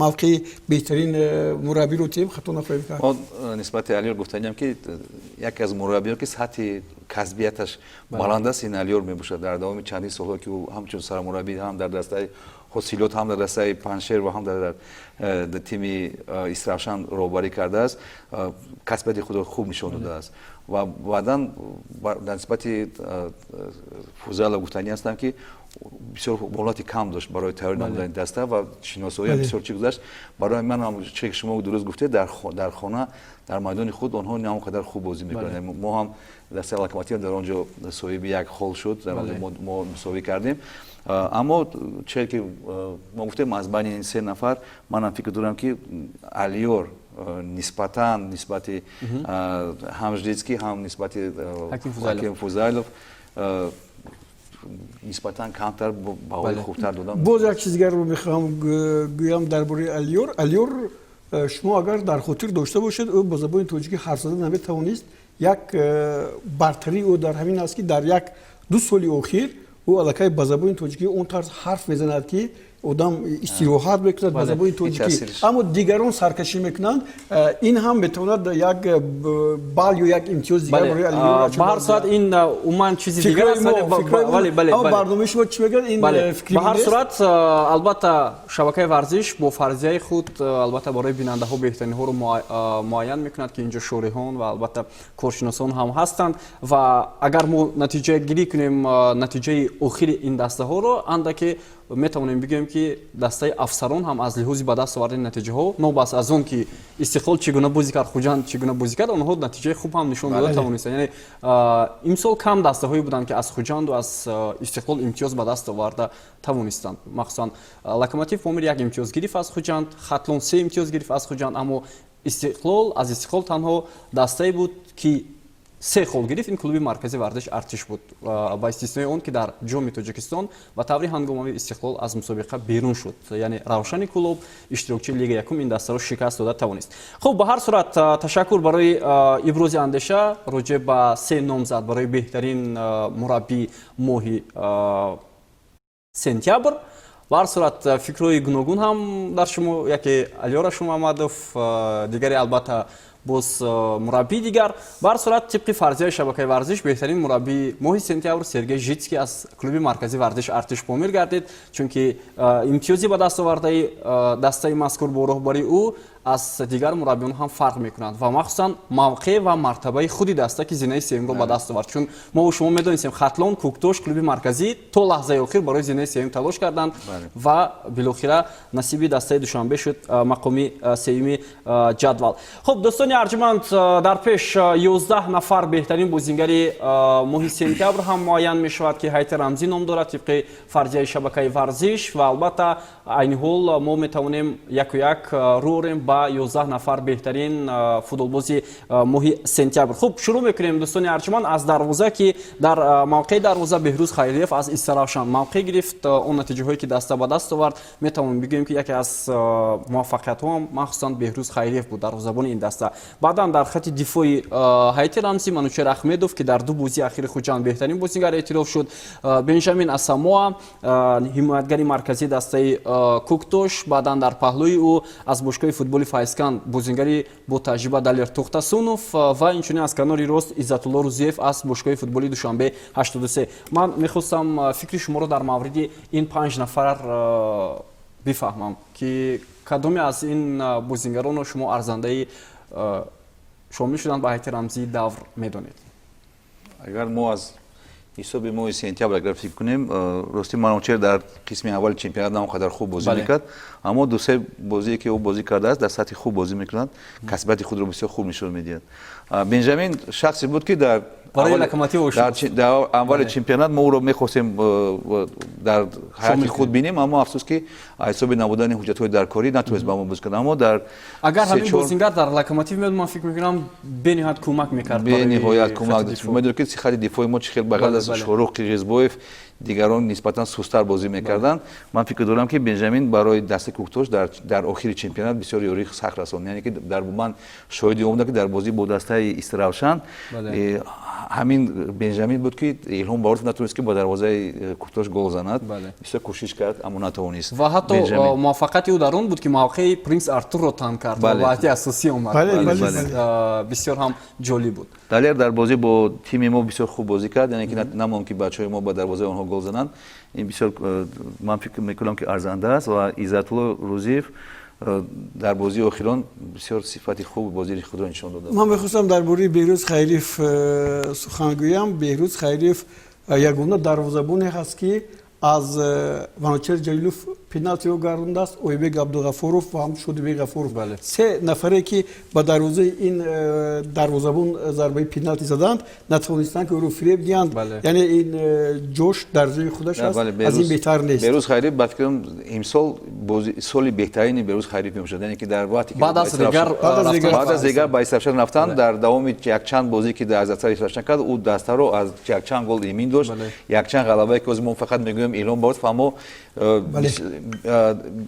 мавқеи беҳтарин мураббиро тиҳем, хато нахоҳем кард. Нисбати Алиёр гуфтаниям, ки яке аз мураббиён, ки сатҳи касбияташ баланд аст, ин Алиёр мебошад. Дар давоми чандин солҳо, ки ӯ ҳамчун сармураббӣ ҳам дар дастаи Ҳосилот, ҳам дар дастаи Панҷшер ва ҳам дар тими Истаравшан роҳбарӣ кардааст, касбияти худро хуб нишон додааст. Ва баъдан дар нисбати Фузайлов гуфтанӣ ҳастам, ки бисёр муҳлати кам дошт барои тайёр намудани даста ва шиносоиам бисёр чӣ гузашт. Барои ман ҳам, че шумо дуруст гуфтед, дар хона, дар майдони худ онҳо на он қадар хуб бозӣ мекунанд. Мо ҳам, дастаи Локомотив дар он ҷо соҳиби як хол шуд, дар он ҷо мо мусовӣ кардем. Аммо че ки мо гуфтем, аз байни ин се нафар манам фикр дорам, ки Алиёр нисбатан нисбати ҳам Жицкий, ҳам нисбати Ҳаким Фузайлов нисбатан камтар баҳои хубтар додам. Боз як чиз дигарро мехоҳам гӯям дар бораи Алиёр. Алиёр, шумо агар дар хотир дошта бошед, ӯ бо забони тоҷикӣ ҳарф зада наметавонист. Як бартарии ӯ дар ҳамин аст, ки дар як ду соли охир ӯ аллакай ба забони тоҷикӣ он тарз ҳарф мезанад, ки Одам истироҳат мекунад ба забони тоҷикӣ, аммо дигарон саркашӣ мекунанд. Ин ҳам метавонад як бал ё як имтиёз дигар барои. Ба ҳар сурат, ин умуман чизи дигар аст. Аммо барномаи шумо чӣ мегӯяд, ин фикри Ба ҳар сурат, албатта, шабакаи варзиш бо фарзияи худ, албатта, барои бинандаҳо беҳтаринҳоро муайян мекунад, ки инҷо шореҳон ва, албатта, коршиносон ҳам ҳастанд. Ва агар мо натиҷагирӣ кунем натиҷаи охири ин дастаҳоро, андаке метавонем бигӯем, ки дастаи афсарон ҳам аз лиҳози ба даст овардани натиҷаҳо, нобаст аз он ки Истиқлол чӣ гуна бозӣ кард, Хуҷанд чӣ гуна бозӣ кард, онҳо натиҷаи хуб ҳам нишон дода тавонистанд. Яъне имсол кам дастаҳое буданд, ки аз Хуҷанду аз Истиқлол имтиёз ба даст оварда тавонистанд. Махсусан Локомотив Помир як имтиёз гирифт аз Хуҷанд, Хатлон се имтиёз гирифт аз Хуҷанд, аммо Истиқлол, аз Истиқлол танҳо дастае буд, ки се хол гирифт, ин клуби марказии варзиш Артиш буд, ба истиснои он ки дар Ҷоми Тоҷикистон ба таври ҳангомавӣ Истиқлол аз мусобиқа берун шуд. Яъне Равшани Кӯлоб, иштирокчии Лига якум, ин дастаро шикаст дода тавонист. Хуб, ба ҳар сурат, ташаккур барои ибрози андеша роҷеъ ба се номзад барои беҳтарин мураббии моҳи сентябр. Ба ҳар сурат, фикрҳои гуногун ҳам дар шумо: яке Алиёр Ашурмамадов, дигаре, албатта, боз мураббии дигар. Ба ҳар сурат, тибқи фарзияи шабакаи варзиш, беҳтарин мураббии моҳи сентябр Сергей Житский аз клуби марказии варзиш Артиш Помир гардид, чунки имтиёзи ба даст овардаи дастаи мазкур бо роҳбарии ӯ аз дигар мураббиён ҳам фарқ мекунанд ва махсусан мавқеъ ва мартабаи худи даста, ки зинаи сеюмро ба даст овард. Чун мо шумо медонистем, Хатлон, Кӯктош, клуби марказӣ то лаҳзаи охир барои зинаи сеюм талош карданд ва билохира насиби дастаи Душанбе шуд мақоми сеюми ҷадвал. Хуб, дӯстони арҷманд, дар пеш 11 нафар беҳтарин бозингари моҳи сентябр ҳам муайян мешавад, ки ҳайати рамзӣ ном дорад тибқи фарзияи шабакаи варзиш. Ва, албатта, айни ҳол мо метавонем яку як рӯ орем ба 11 нафар беҳтарин футболбози моҳи сентябр. Хуб, шурӯъ мекунем, дӯстони арҷманд, аз дарвоза, ки дар мавқеи дарвоза Беҳрӯз Хайриев аз Истаравшан мавқеъ гирифт. Он натиҷаҳое, ки даста ба даст овард, метавонем бигӯем, ки яке аз муваффақиятҳоам махсусан Беҳрӯз Хайриев буд, дарвозабони ин даста. Баъдан дар хати дифои ҳайати рамзӣ Манучер Ахмедов, ки дар ду бозии ахири Хуҷанд беҳтарин бозингар эътироф шуд, Бенҷамин Асамоа, ҳимоятгари марказии дастаи Кӯктош, баъдан дар паҳлӯи ӯ аз бошгоҳи футболи Файзканд бозингари бо таҷриба Далер Тухтасунов ва инчунин аз канори рост Иззатулло Рузиев аз бошгоҳи футболи Душанбе 83. Ман мехостам фикри шуморо дар мавриди ин панҷ нафар бифаҳмам, ки кадоме аз ин бозингаронро шумо арзандаи шомил шудан ба ҳайати рамзии давр медонед? Агар мо аз ҳисоби моҳи сентябр агар фикр кунем, рости, Манучер дар қисми аввали чемпионат на он қадар хуб бозӣ мекард, аммо дусе бозие, ки ӯ бозӣ кардааст, дар сатҳи хуб бозӣ мекунад, касбияти худро бисёр хуб нишон медиҳад. Бенҷамин шахсе буд, ки дар аввали чемпионат мо ӯро мехостем дар ҳайати худ бинем, аммо афсӯс, ки ҳисоби набудани ҳуҷҷатҳои даркорӣ натавонист ба мо бозӣ кунад, аммо дар Агар ҳамин бозингар дар Локомотив меомад, ман фикр мекунам, бениҳоят кӯмак мекард. Бениҳоят кӯмак. Медонед, ки хати дифои мо чӣ хел, ба ғайр аз Шоҳрух Қирғизбоев дигарон нисбатан сустар бозӣ мекарданд. Ман фикр дорам, ки Бенҷамин барои дастаи Кӯктош дар охири чемпионат бисёр ёрии сахт расонд. Яъне ки дар ман шоҳиди он будам, ки дар бозӣ бо дастаи Истаравшан ҳамин Бенҷамин буд, ки Илҳом Баҳоров натавонист, ки ба дарвозаи Кӯктош гол занад. Бисёр кӯшиш кард, аммо натавонист. Ва ҳатто муваффақияти ӯ дар он буд, ки мавқеи Принс Артурро танг кард ва ба ҳайати асосӣ омад. Бисёр ҳам ҷолиб буд. Далер дар бозӣ бо тими мо бисёр хуб бозӣ кард, яъне ки намонд, ки бачаҳои мо ба дарвозаи онҳо гол зананд. Ин бисёр ман фикр мекунам, ки арзанда аст. Ва Иззатулло Рӯзиев дар бозии охирон бисёр сифати хуби бозии худро нишон дод. Ман мехостам дар бораи Беҳрӯз Хайриев сухан гӯям. Беҳрӯз Хайриев ягона дарвозабоне ҳаст, ки аз Манучер Ҷалилов пеналтиро гардондааст, Ойбек Абдуғафуров ва ҳам Шодибек Ғафуров, се нафаре, ки ба дарвозаи ин дарвозабон зарбаи пеналти заданд, натавонистанд, ки ӯро фиреб диҳанд. Яъне ин ҷош дар ҷои худаш аст, аз ин беҳтар нест. Беҳрӯз Хайриев, ба фикрам, имсол соли беҳтарини Беҳрӯз Хайриев мешавад, яъне ки дар вақте баъд аз дигар ба Истаравшан рафтан, дар давоми якчанд бозӣ, ки аз дастаи Истаравшан кард, ӯ дастаро аз якчанд гол эмин дошт, якчанд ғалабае, ки ҳозир мо фақат мегӯем Илҳом Баҳоров, аммо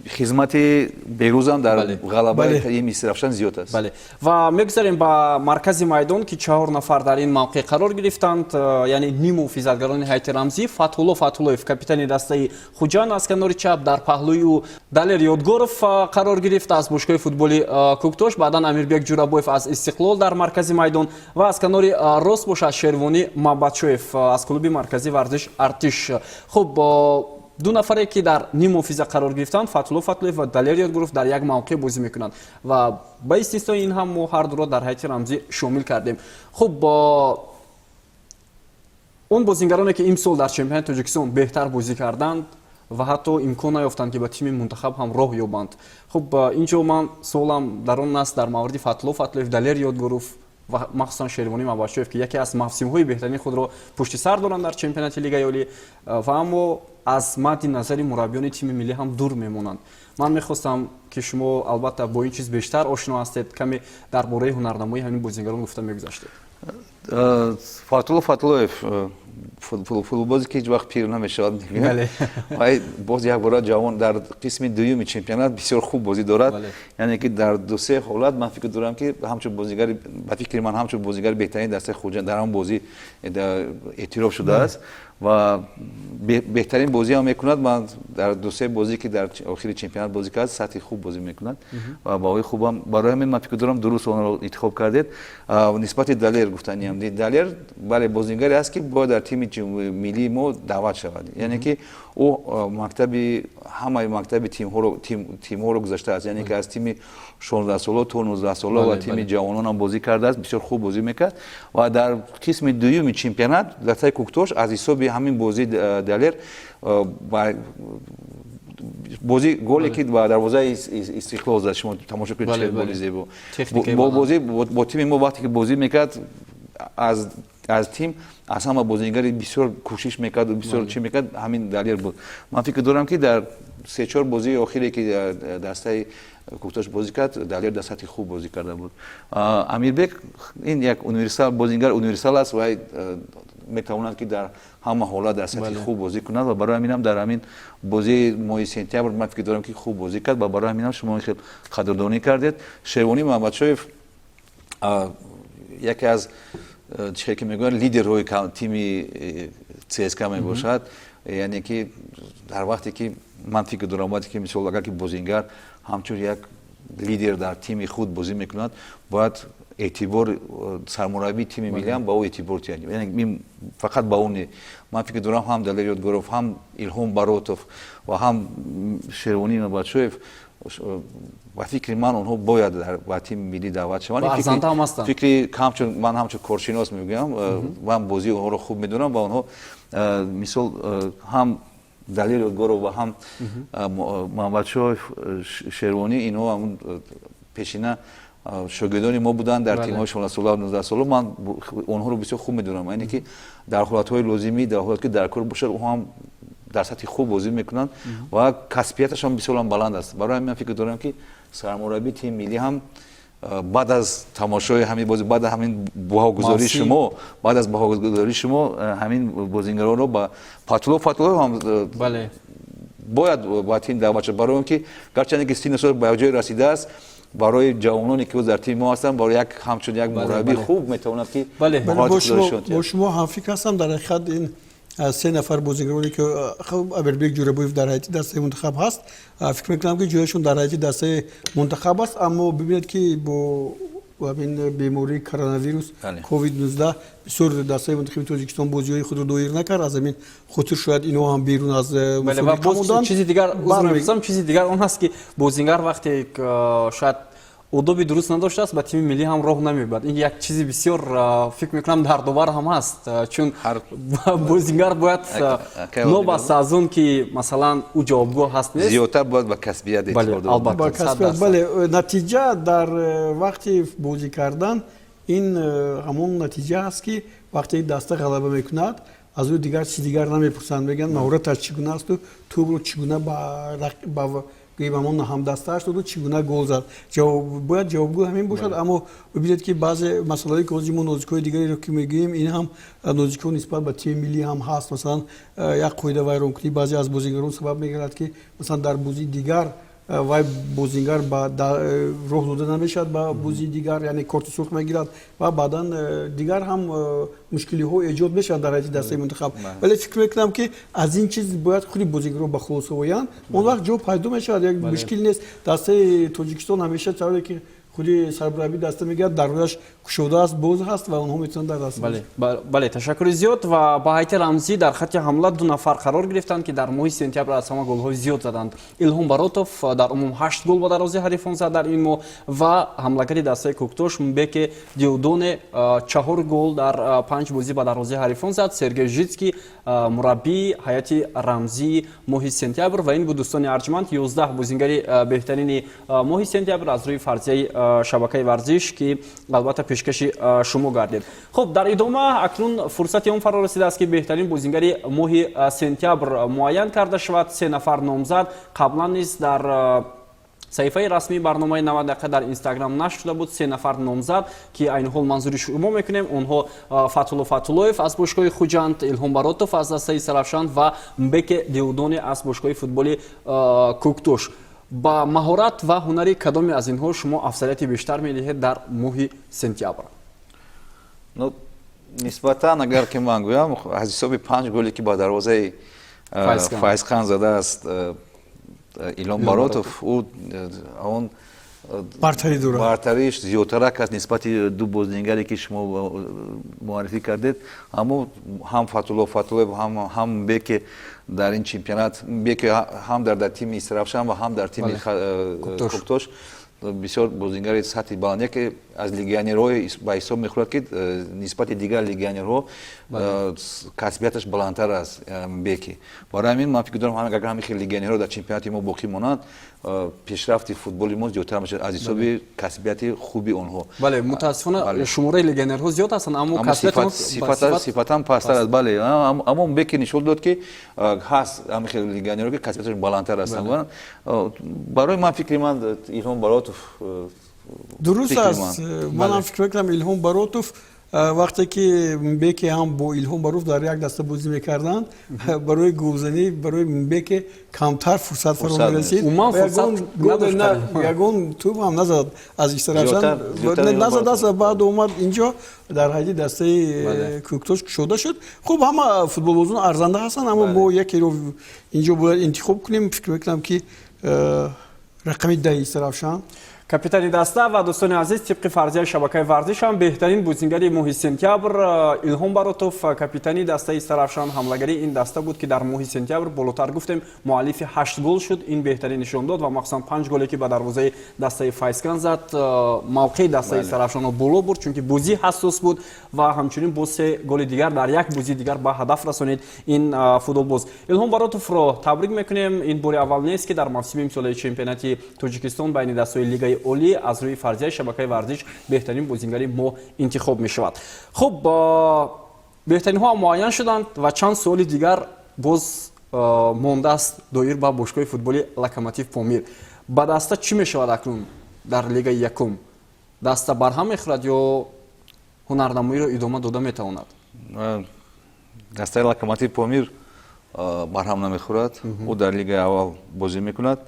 Хизмати Берӯзам дар ғалабаи тими Истаравшан зиёд аст. Бале, ва мегузарем ба маркази майдон, ки чаҳор нафар дар ин мавқеъ қарор гирифтанд, яъне ниммуҳофизатгарони ҳайати рамзӣ. Фатҳулло Фатҳуллоев, капитани дастаи Хуҷанд, аз канори чап, дар паҳлӯи ӯ Далер Ёдгоров қарор гирифт аз бошгоҳи футболи Кӯктош, баъдан Амирбек Ҷурабоев аз Истиқлол дар маркази майдон ва аз канори рост бошад Шервонӣ Мабатшоев аз клуби марказии варзиш Артиш. Хуб, ду нафаре, ки дар ниммуҳофиза қарор гирифтанд, Фатҳулло Фатҳуллоев ва Далер Ёдгоров, дар як мавқеъ бозӣ мекунанд ва ба истиснои ин ҳам мо ҳар дуро дар ҳайати рамзӣ шомил кардем. Хуб, он бозингароне, ки имсол дар чемпионати Тоҷикистон беҳтар бозӣ карданд ва ҳатто имкон наёфтанд, ки ба тими мунтахаб ҳам роҳ ёбанд. Хуб, ин ҷо ман суолам дар он аст, дар мавриди Фатҳулло Фатҳуллоев, Далер Ёдгоров ва махсусан Шервонӣ Мабашоев, ки яке аз мавсимҳои беҳтарини худро пушти сар доранд дар чемпионати Лигаи Олӣ ва аммо аз мадди назари мураббиёни тими миллӣ ҳам дур мемонанд. Ман мехостам, ки шумо албатта бо ин чиз бештар ошно ҳастед, каме дар бораи ҳунарнамои ҳамин бозингарон гуфта мегузаштед. Фатҳулло Фатҳуллоев, футболбозе, ки ҳеҷ вақт пир намешавад, вай боз якбора ҷавон дар қисми дуюми чемпионат бисёр хуб бозӣ дорад, яъне ки дар дусе ҳолат ман фикр дорам, ки ҳамчун бозигари, ба фикри ман, ҳамчун бозигари беҳтарини дастаи Хуҷанд дар ҳамон бозӣ эътироф шудааст ва беҳтарин бозӣ ҳам мекунад. Ман дар дусе бозӣ, ки дар охири чемпионат бозӣ кард, сатҳи хуб бозӣ мекунад ва баҳои хубам. Барои ҳамин ман фикр дорам, дуруст онро интихоб кардед. Нисбати Далер гуфтаниам: Далер, бале, бозингаре аст, ки бояд дар тими миллии мо даъват шавад, яъне ки ӯ мактаби, ҳамаи мактаби тимҳоро гузаштааст, яъне ки аз тими 16-сола то 19-сола ва тими ҷавононам бозӣ кардааст, бисёр хуб бозӣ мекард ва дар қисми дуюми чемпионат дастаи Кӯктош аз ҳисоби ҳамин бозии Далер, бозӣ, голе, ки ба дарвозаи Истиқлол зад, шумо тамошо кунед, чӣ голи зебо. Бо бозӣ бо тими мо вақте ки бозӣ мекард, аз тим аз ҳама бозигари бисёр кӯшиш мекард, бисёр чӣ мекард, ҳамин Далер буд. Ман фикр дорам, ки дар се-чор бозии охире, ки дастаи Кӯктош бозӣ кард, Далер дар сатҳи хуб бозӣ карда буд. Амирбек ин як универсал, бозингар универсал аст ва метавонад, ки дар ҳама ҳолат дар сатҳи хуб бозӣ кунад ва барои ҳаминам дар ҳамин бозии моҳи сентябр ман фикр дорам, ки хуб бозӣ кард ва барои ҳаминам шумо хел қадрдонӣ кардед. Шервонӣ Муҳаммадшоев яке аз, чӣ ки мегӯянд, лидерҳои тими ЦСКА мебошад, яъне ки дар вақте ки ман фикр дорам, вақте ки, мисол, агар ки бозингар ҳамчун як лидер дар тими худ бозӣ мекунад, бояд эътибор, сармураббии тими миллӣ ҳам ба ӯ эътибор диҳад. Яъне фақат ба ӯ не, ман фикр дорам, ҳам Далер Ёдгоров, ҳам Илҳом Баротов ва ҳам Шервонӣ Мабадшоев, ба фикри ман, онҳо бояд ба тими миллӣ даъват шаванд. Фикри ҳамчун ман, ҳамчун коршинос мегӯям, ман бозии онҳоро хуб медонам ва онҳо, мисол, ҳам Далер Ёдгоров ва ҳам Муҳаммадшоев Шервонӣ, инҳо ҳамун пешина шогирдони мо буданд дар тимҳои 16-сола, 19-сола. Ман онҳоро бисёр хуб медонам, яъне ки дар ҳолатҳои лозимӣ, дар ҳолат ки дар кор бошад, онҳо ҳам дар сатҳи хуб бозӣ мекунанд ва касбияташон бисёрам баланд аст. Барои ҳамин ман фикр дорам, ки сармураббии тими миллӣ ҳам баъд аз тамошои ҳамин бозӣ, баъд аз ҳамин баҳогузории шумо, баъд аз баҳогузории шумо ҳамин бозингаронро, ба Фатҳулло ҳам бояд ба тим даъват шавад, барои он ки гарчанде ки синну сол ба ҷое расидааст, барои ҷавононе, ки дар тими мо ҳастанд, барои як ҳамчун як мураббии хуб метавонад, ки Бо шумо ҳамфикр ҳастам. Дар ҳақиқат, ин се нафар бозигароне, ки Амирбек Ҷурабоев дар ҳайати дастаи мунтахаб ҳаст, фикр мекунам, ки ҷояшон дар ҳайати дастаи мунтахаб аст. Аммо бибинед, ки бо ҳамин бемории коронавирус ковид 19 бисёр дастаи мунтахаби Тоҷикистон бозиҳои худро доир накард. Аз ҳамин хотир шояд инҳо ҳам берун аз мусобиқа монданд. Чизи дигар, чизи дигар он ҳаст, ки бозингар вақте шояд одоби дуруст надоштааст, ба тими миллӣ ҳам роҳ намебарад. Ин як чизи бисёр, фикр мекунам, дардовар ҳам ҳаст, чун бозингар бояд нобаста аз он ки, масалан, ӯ ҷавобгоҳ ҳаст, нест. Зиёдтар бояд ба касбият эътибор дод. Ба касбият, бале. Натиҷа дар вақти бозӣ кардан ин ҳамон натиҷа аст, ки вақте даста ғалаба мекунад, аз ӯ дигар чиз дигар намепурсанд, мегӯянд, маҳораташ чӣ гуна асту тӯбро чӣ гуна ба Гӯем, ҳамон ҳамдастааш доду, чӣ гуна гол зад? Бояд ҷавобгӯ ҳамин бошад. Аммо бибинед, ки баъзе масъалаҳое, ки ҳозир мо нозикҳои дигареро ки мегӯем, ин ҳам нозикҳо нисбат ба тими миллӣ ҳам ҳаст. Масалан, як қоида вайронкунӣ баъзе аз бозигарон сабаб мегардад, ки масалан дар бозии дигар вай бозингар ба роҳ дода намешавад ба бозии дигар, яъне корти сурх мегирад ва баъдан дигар ҳам мушкилиҳо эҷод мешаванд дар ҳайати дастаи мунтахаб. Вале фикр мекунам, ки аз ин чиз бояд худи бозигарон ба хулоса оянд, он вақт ҷо пайдо мешавад, як мушкил нест. Дастаи Тоҷикистон ҳамеша, тавре ки худи сармураббии даста мегӯяд, дарвозаш кушода аст, боз ҳаст ва онҳо метавонанд дар даста. Бале, ташаккури зиёд. Ва ба ҳайати рамзӣ дар хатти ҳамла ду нафар қарор гирифтанд, ки дар моҳи сентябр аз ҳама голҳои зиёд заданд. Илҳом Баротов дар умум ҳашт гол ба дарвозаи ҳарифон зад дар ин моҳ ва ҳамлагари дастаи Кӯктош Мбеке Диодоне чаҳор гол дар панҷ бозӣ ба дарвозаи ҳарифон зад. Сергей Житский, мураббии ҳайати рамзии моҳи сентябр. Ва ин буд, дӯстони арҷманд, 11 бозингари беҳтарини моҳи сентябр аз рӯи фарзияи шабакаи варзиш, ки албатта пешкаши шумо гардид. Хуб, дар идома акнун фурсати он фаро расидааст, ки беҳтарин бозингари моҳи сентябр муайян карда шавад. Се нафар номзад қаблан низ дар саҳифаи расмии барномаи 90 дақиқа дар Инстаграм нашр шуда буд. Се нафар номзад, ки айни ҳол манзури шумо мекунем, онҳо Фатҳулло Фатҳуллоев аз бошгоҳи Хуҷанд, Илҳом Баротов аз дастаи Истаравшан ва Мбеке Деудоне аз бошгоҳи футболи Кӯктош. Ба маҳорат ва ҳунари кадоме аз инҳо шумо афзалияти бештар медиҳед дар моҳи сентябр? Ну, нисбатан агар ки ман гӯям, аз ҳисоби панҷ голе, ки ба дарвозаи Файзхан задааст Илҳом Баротов, ӯ он бартарӣ дорад. Бартариш зиёдтарак аст нисбати ду бозингаре, ки шумо муаррифӣ кардед. Аммо ҳам Фатулло Фатуллоев, ҳам Беке дар ин чемпионат, Беке ҳам дар тими Истаравшан ва ҳам дар тими Кӯктош бисёр бозингари сатҳи баланд, яке аз легионерҳои ба ҳисоб мехӯрад, ки нисбати дигар легионерҳо касбияташ баландтар аст Беки. Барои ҳамин ман фикр дорам, агар ҳамин хел легионерҳо дар чемпионати мо боқӣ монанд, пешрафти футболи мо зиёдтар мешавад аз ҳисоби касбияти хуби онҳо. Бале, мутаассифона, шумораи легионерҳо зиёд ҳастанд, аммо сифатан пасттар аст. Бале, аммо Беки нишон дод, ки ҳаст ҳамин хел легионерҳо, ки касбияташон баландтар ҳастанд. Барои ман, фикри ман, Илҳом Баротов. Дуруст аст, манам фикр мекунам, Илҳом Баротов. Вақте ки Мбеке ҳам бо Илҳом Баротов дар як даста бозӣ мекарданд, барои голзанӣ барои Мбеке камтар фурсат фаро мерасид. Ягон тӯб ҳам назад аз Истаравшан, назадааст ва баъд омад инҷо, дар ҳайати дастаи Кӯктош кушода шуд. Хуб, ҳама футболбозон арзанда ҳастанд, аммо мо якеро инҷо бояд интихоб кунем. Фикр мекунам, ки рақами 10-и Истаравшан. Капитани даста. Ва, дӯстони азиз, тибқи фарзияи шабакаи варзиш ҳам беҳтарин бозингари моҳи сентябр Илҳом Баротов, капитани дастаи Истаравшан, ҳамлагари ин даста буд, ки дар моҳи сентябр, болотар гуфтем, муаллифи ҳашт гол шуд. Ин беҳтарин нишон дод ва махсусан панҷ голе, ки ба дарвозаи дастаи Файзканд зад, мавқеи дастаи Истаравшанро боло бурд, чунки бозӣ ҳассос буд, ва ҳамчунин боз се голи дигар дар як бозии дигар ба ҳадаф расонид ин футболбоз. Илҳом Баротовро табрик мекунем. Ин бори аввал нест, ки дар мавсими имсолаи чемпионати Тоҷикистон байни дастҳои Лигаи Олӣ аз рӯи фарзияи шабакаи варзиш беҳтарин бозингари моҳ интихоб мешавад. Хуб, беҳтаринҳо муайян шуданд ва чанд суоли дигар боз мондааст доир ба бошгоҳи футболи Локомотив Помир. Ба даста чӣ мешавад акнун дар лигаи якум? Даста барҳам мехӯрад ё ҳунарнамоиро идома дода метавонад? Дастаи Локомотив Помир барҳам намехӯрад, ӯ дар лигаи аввал бозӣ мекунад.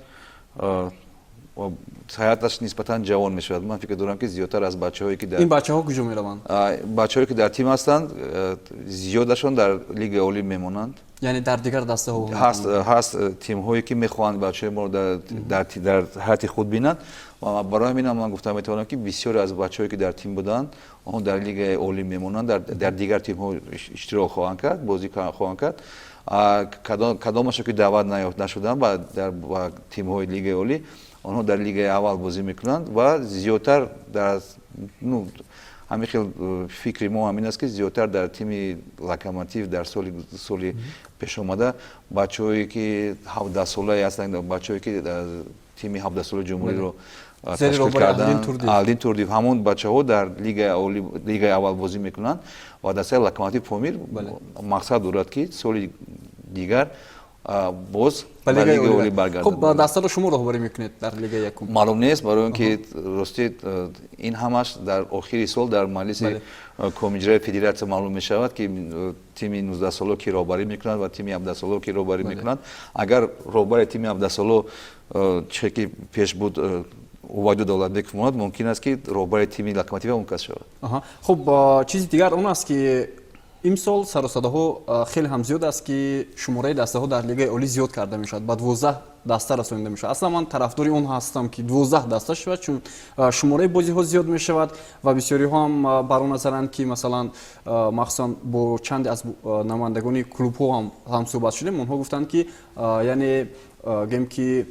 Ҳаяташ нисбатан ҷавон мешавад. Ман фикр дорам, ки зиёдтар аз бачаҳое, ки ин бачаҳо куҷо мераванд? Бачаҳое, ки дар тим ҳастанд, зиёдашон дар лигаи олӣ мемонанд. Яъне дар дигар дастаҳо? Ҳаст тимҳое, ки мехоҳанд бачаҳои моро дар ҳайати худ бинанд ва барои ҳаминам ман гуфта метавонам, ки бисёре аз бачаҳое, ки дар тим буданд, онҳо дар лигаи олӣ мемонанд, дар дигар тимҳо иштирок хоҳанд кард, бозӣ хоҳанд кард. Кадомашо ки даъват нашуданд ба тимҳои лигаи олӣ, онҳо дар лигаи аввал бозӣ мекунанд ва зиёдтар дар, ну, ҳамин хел фикри мо ҳамин аст, ки зиёдтар дар тими Локомотив дар соли пешомада бачаҳое, ки 17-солае ҳастанд, бачаҳое, ки тими 17-солаи ҷумҳуриро ташкил карданд, Алдин Турдиев, ҳамон бачаҳо дар лигаи аввал бозӣ мекунанд ва дастаи Локомотив Помир мақсад дорад, ки соли дигар Боз ба Лигаи Олӣ баргардад. Хуб, дастаро шумо роҳбарӣ мекунед дар Лигаи якум? Маълум нест, барои он ки ростӣ ин ҳамаш дар охири сол дар маҷлиси комиҷраи федератсия маълум мешавад, ки тими 19-соло ки роҳбарӣ мекунад ва тими 17-соло ки роҳбарӣ мекунад. Агар роҳбари тими 17-соло, чӣ ки пеш буд, Убайду Давлатбеков монад, мумкин аст, ки роҳбари тими Локомотив он кас шавад. Хуб, чизи дигар он аст, ки имсол сару садоҳо хеле ҳам зиёд аст, ки шумораи дастаҳо дар Лигаи Олӣ зиёд карда мешавад, ба 12 даста расонида мешавад. Аслан ман тарафдори он ҳастам, ки 12 даста шавад, чун шумораи бозиҳо зиёд мешавад ва бисёриҳо ҳам бар он назаранд, ки масалан, махсусан бо чанде аз намояндагони клубҳо ҳам ҳамсӯҳбат шудем, онҳо гуфтанд, ки яъне гӯем, ки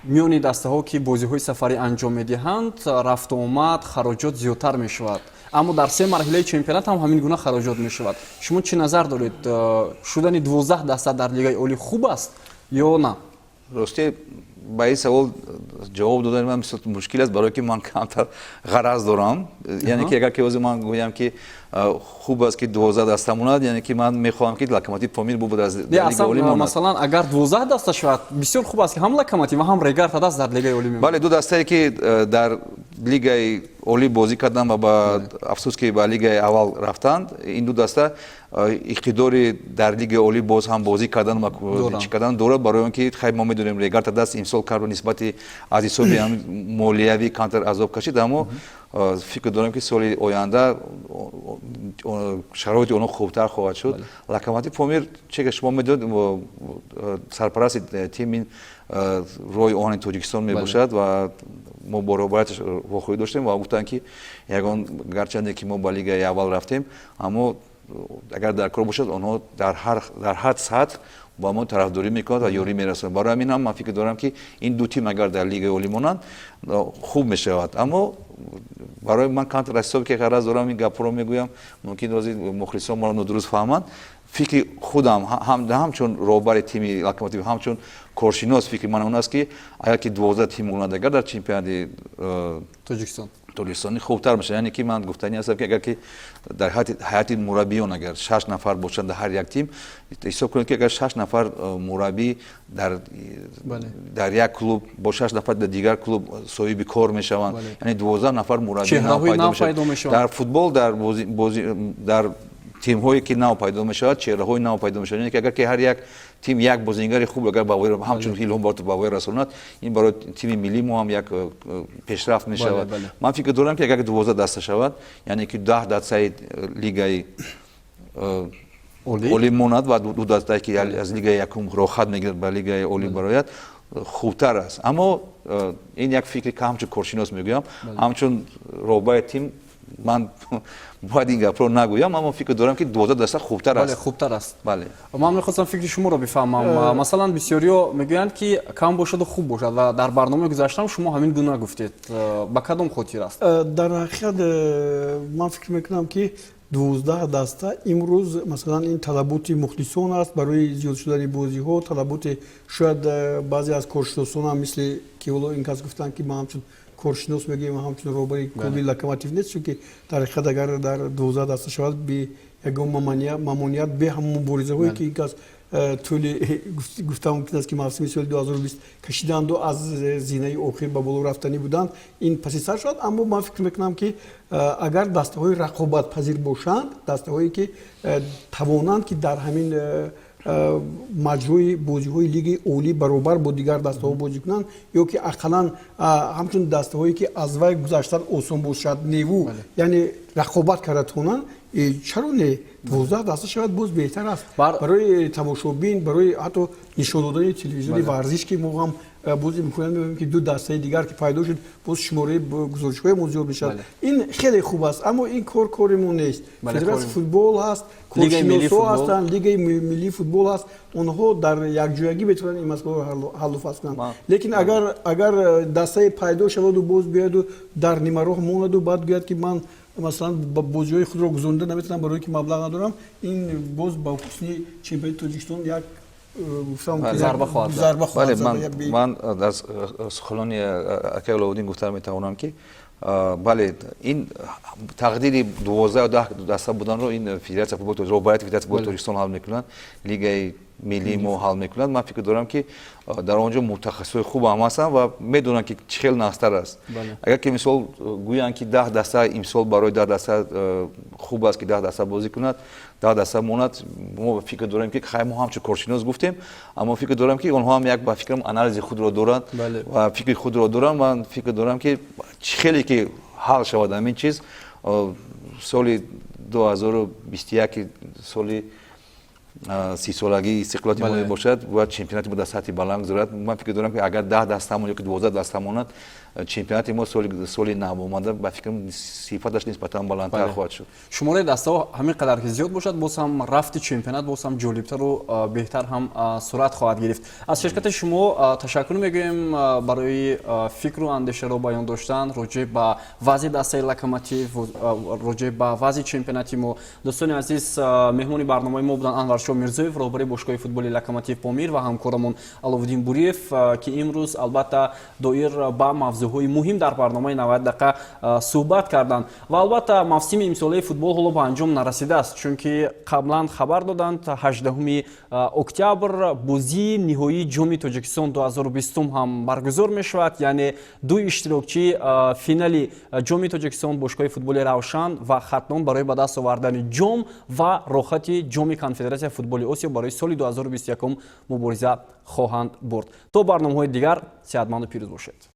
миёни дастаҳо, ки бозиҳои сафарӣ анҷом медиҳанд, рафту омад, хароҷот зиёдтар мешавад, аммо дар се марҳилаи чемпионат ҳам ҳамин гуна хароҷот мешавад. Шумо чӣ назар доред? Шудани 12 даста дар Лигаи Олӣ хуб аст ё на? Ростӣ, ба ин савол ҷавоб додани ман бисёр мушкил аст, барое ки ман камтар ғараз дорам. Яъне ки агар ки ҳозир ман гӯям, ки хуб аст, ки 12 даста монад, яъне ки ман мехоҳам, ки Локомотив Помир бубуд аз Лигаи Олӣ монад. Масалан, агар 12 даста шавад, бисёр хуб аст, ки ҳам Локомотив ва ҳам Регар ТадАЗ дар Лигаи Олӣ мемонад. Бале, ду дастае, ки дар Лигаи Олӣ бозӣ карданд ва ба афсӯс, ки ба Лигаи аввал рафтанд, ин ду даста иқтидори дар Лигаи Олӣ боз ҳам бозӣ кардан ва чӣ кардан дорад, барои он ки хай, мо медонем, Регар ТадАЗ имсол карро нисбати аз ҳисоби молиявӣ камтар азоб кашид, аммо фикр дорам, ки соли оянда шароити онҳо хубтар хоҳад шуд. Локомотив Помир, че шумо медонед, сарпарасти тими Роҳи оҳани Тоҷикистон мебошад ва мо бо роҳбарияташ вохӯрӣ доштем ва гуфтанд, ки ягон гарчанде ки мо ба Лигаи аввал рафтем, аммо агар дар кор бошад, онҳо дар ҳар сатҳ ба мо тарафдорӣ мекунад ва ёрӣ мерасонад. Барои ҳамин ҳам ман фикр дорам, ки ин ду тим агар дар Лигаи Олӣ монанд, хуб мешавад. Аммо барои ман камтар аз ҳисоби ки ғараз дорам, ин гапҳоро мегӯям, мумкин ҳозир мухлисон маро нодуруст фаҳманд. Фикри худам ҳамчун роҳбари тими Локомотив, ҳамчун коршинос, фикри ман он аст, ки агар ки 12 тим монад агар дар чемпионати Тоҷикистон Тоҷикистони, хубтар мешавад. Яъне ки ман гуфтанӣ ҳастам, ки агар ки дар ҳайати мураббиён агар шаш нафар бошанд дар ҳар як тим, ҳисоб кунед, ки агар шаш нафар мураббӣ дар як клуб, бо шаш нафар дар дигар клуб соҳиби кор мешаванд, яъне 12 нафар мураббӣ нав пайдо мешаванд. Дар футбол, дар дар тимҳое, ки нав пайдо мешавад, чеҳраҳои нав пайдо мешавад. Яъне ки агар ки ҳар як тим як бозингари хуб агар ҳамчун Илҳом Боротов ба воя расонад, ин барои тими миллии мо ҳам як пешрафт мешавад. Ман фикр дорам, ки агар 12 даста шавад, яъне ки 10 дастаи Лигаи Олӣ монад ва ду дастае, ки аз Лигаи якум роҳхат мегирад, ба Лигаи Олӣ барояд, хубтар аст. Аммо ин як фикри ки ҳамчун коршинос мегӯям, ҳамчун роҳбари тим ман бояд ин гапро нагӯям, аммо фикр дорам, ки 12 даста хубтар аст. Хубтар аст. Бале. Ман мехостам фикри шуморо бифаҳмам. Масалан, бисёриҳо мегӯянд, ки кам бошаду хуб бошад, ва дар барномаи гузаштаам шумо ҳамин гуна гуфтед. Ба кадом хотир аст? Дар ҳақиқат, ман фикр мекунам, ки 12 даста имрӯз, масалан, ин талаботи мухлисон аст барои зиёд шудани бозиҳо, талаботи шояд баъзе аз коршиносонам, мисли ки ҳоло ин кас гуфтанд, ки ман ҳамчун коршинос мегӯем, ҳамчун роҳбари клуби Локомотив нест, чунки дар ҳақиқат агар дар 12 даста шавад, би ягон мамоният, бе ҳамон муборизаҳое, ки ин кас тӯли, гуфта мумкин аст, ки мавсими соли 2020 кашиданду аз зинаи охир ба боло рафтанӣ буданд, ин паси сар шавад. Аммо ман фикр мекунам, ки агар дастаҳои рақобатпазир бошанд, дастаҳое, ки тавонанд, ки дар ҳамин маҷрӯи бозиҳои Лигаи Олӣ баробар бо дигар дастаҳо бозӣ кунанд ё ки ақаллан ҳамчун дастаҳое, ки аз вай гузаштан осон бошад, неву яъне рақобат карда тавонанд, чаро не, 12 даста шавад, боз беҳтар аст барои тамошобин, барои ҳатто нишон додани телевизиони варзиш, ки мо ҳам боз имконият меёбем, ки ду дастаи дигар ки пайдо шуд, боз шумораи гузоришҳои мо зиёд мешавад. Ин хеле хуб аст, аммо ин кор кори мо нест. Федератсияи футбол ҳаст, коршиносҳо ҳастанд, Лигаи миллии футбол ҳаст, онҳо дар якҷоягӣ метавонанд ин масъаларо ҳаллу фасл кунанд. Лекин агар дастае пайдо шаваду боз биёяду дар нимароҳ монаду баъд гӯяд, ки ман, масалан, бозиҳои худро гузаронида наметавонам, барое ки маблағ надорам, ин боз ба ҳусни чемпионати Тоҷикистон як зарба хоҳад. Зарба хоҳад. Ман дар суханони акай Аловуддин гуфта метавонам, ки Бале, ин тақдири 12 ё 10 даста буданро ин федератсия футболи, роҳбарияти Федератсия футболи Тоҷикистон ҳал мекунанд, лигаи миллии мо ҳал мекунад. Ман фикр дорам, ки дар он ҷо мутахассисҳои хуб ҳам ҳастанд ва медонанд, ки чӣ хел нағзтар аст. Агар ки мисол гӯянд, ки 10 даста имсол, барои 10 даста хуб аст, ки 10 даста бозӣ кунад, 10 даста монад, мо фикр дорем, ки хай, мо ҳамчун коршинос гуфтем, аммо фикр дорам, ки онҳо ҳам як, ба фикрам, анализи худро доранд ва фикри худро доранд. Ман фикр дорам, ки чӣ хеле ки ҳал шавад ҳамин чиз, соли 2021, соли 30-солагии истиқлолияти мо бошад, бояд чемпионати мо дар сатҳи баланд гузарад. Ман фикр дорам, ки агар 10 даста монад ё ки 12 даста монад, чемпионати мо соли нав омада, ба фикрам, сифаташ нисбатан баландтар хоҳад шуд. Шумораи дастаҳо ҳамин қадар ки зиёд бошад, боз ҳам рафти чемпионат боз ҳам ҷолибтару беҳтар ҳам сурат хоҳад гирифт. Аз ширкати шумо ташаккур мегӯем барои фикру андешаро баён доштан роҷеъ ба вазъи дастаи «Локомотив», роҷеъ ба вазъи чемпионати мо. Дӯстони азиз, меҳмони барномаи мо буданд Анваршоҳ Мирзоев, роҳбари бошгоҳи футболи «Локомотив» Помир, ва ҳамкорамон Аловуддин Буриев, ки имрӯз албатта доир ба мавзӯъҳои муҳим дар барномаи 90 дақиқа суҳбат карданд. Ва албатта мавсими имсолаи футбол ҳоло ба анҷом нарасидааст, чунки қаблан хабар доданд, 18 октябр бозии ниҳоии Ҷоми Тоҷикистон 2020 ҳам баргузор мешавад, яъне ду иштирокчии финали Ҷоми Тоҷикистон, бошгоҳи футболи «Равшан» ва «Хатлон», барои ба даст овардани ҷом ва роҳхати Ҷоми Конфедератсияи футболи Осиё барои соли 2021 мубориза хоҳанд бурд. То барномаҳои дигар сеҳатманду пирӯз бошед.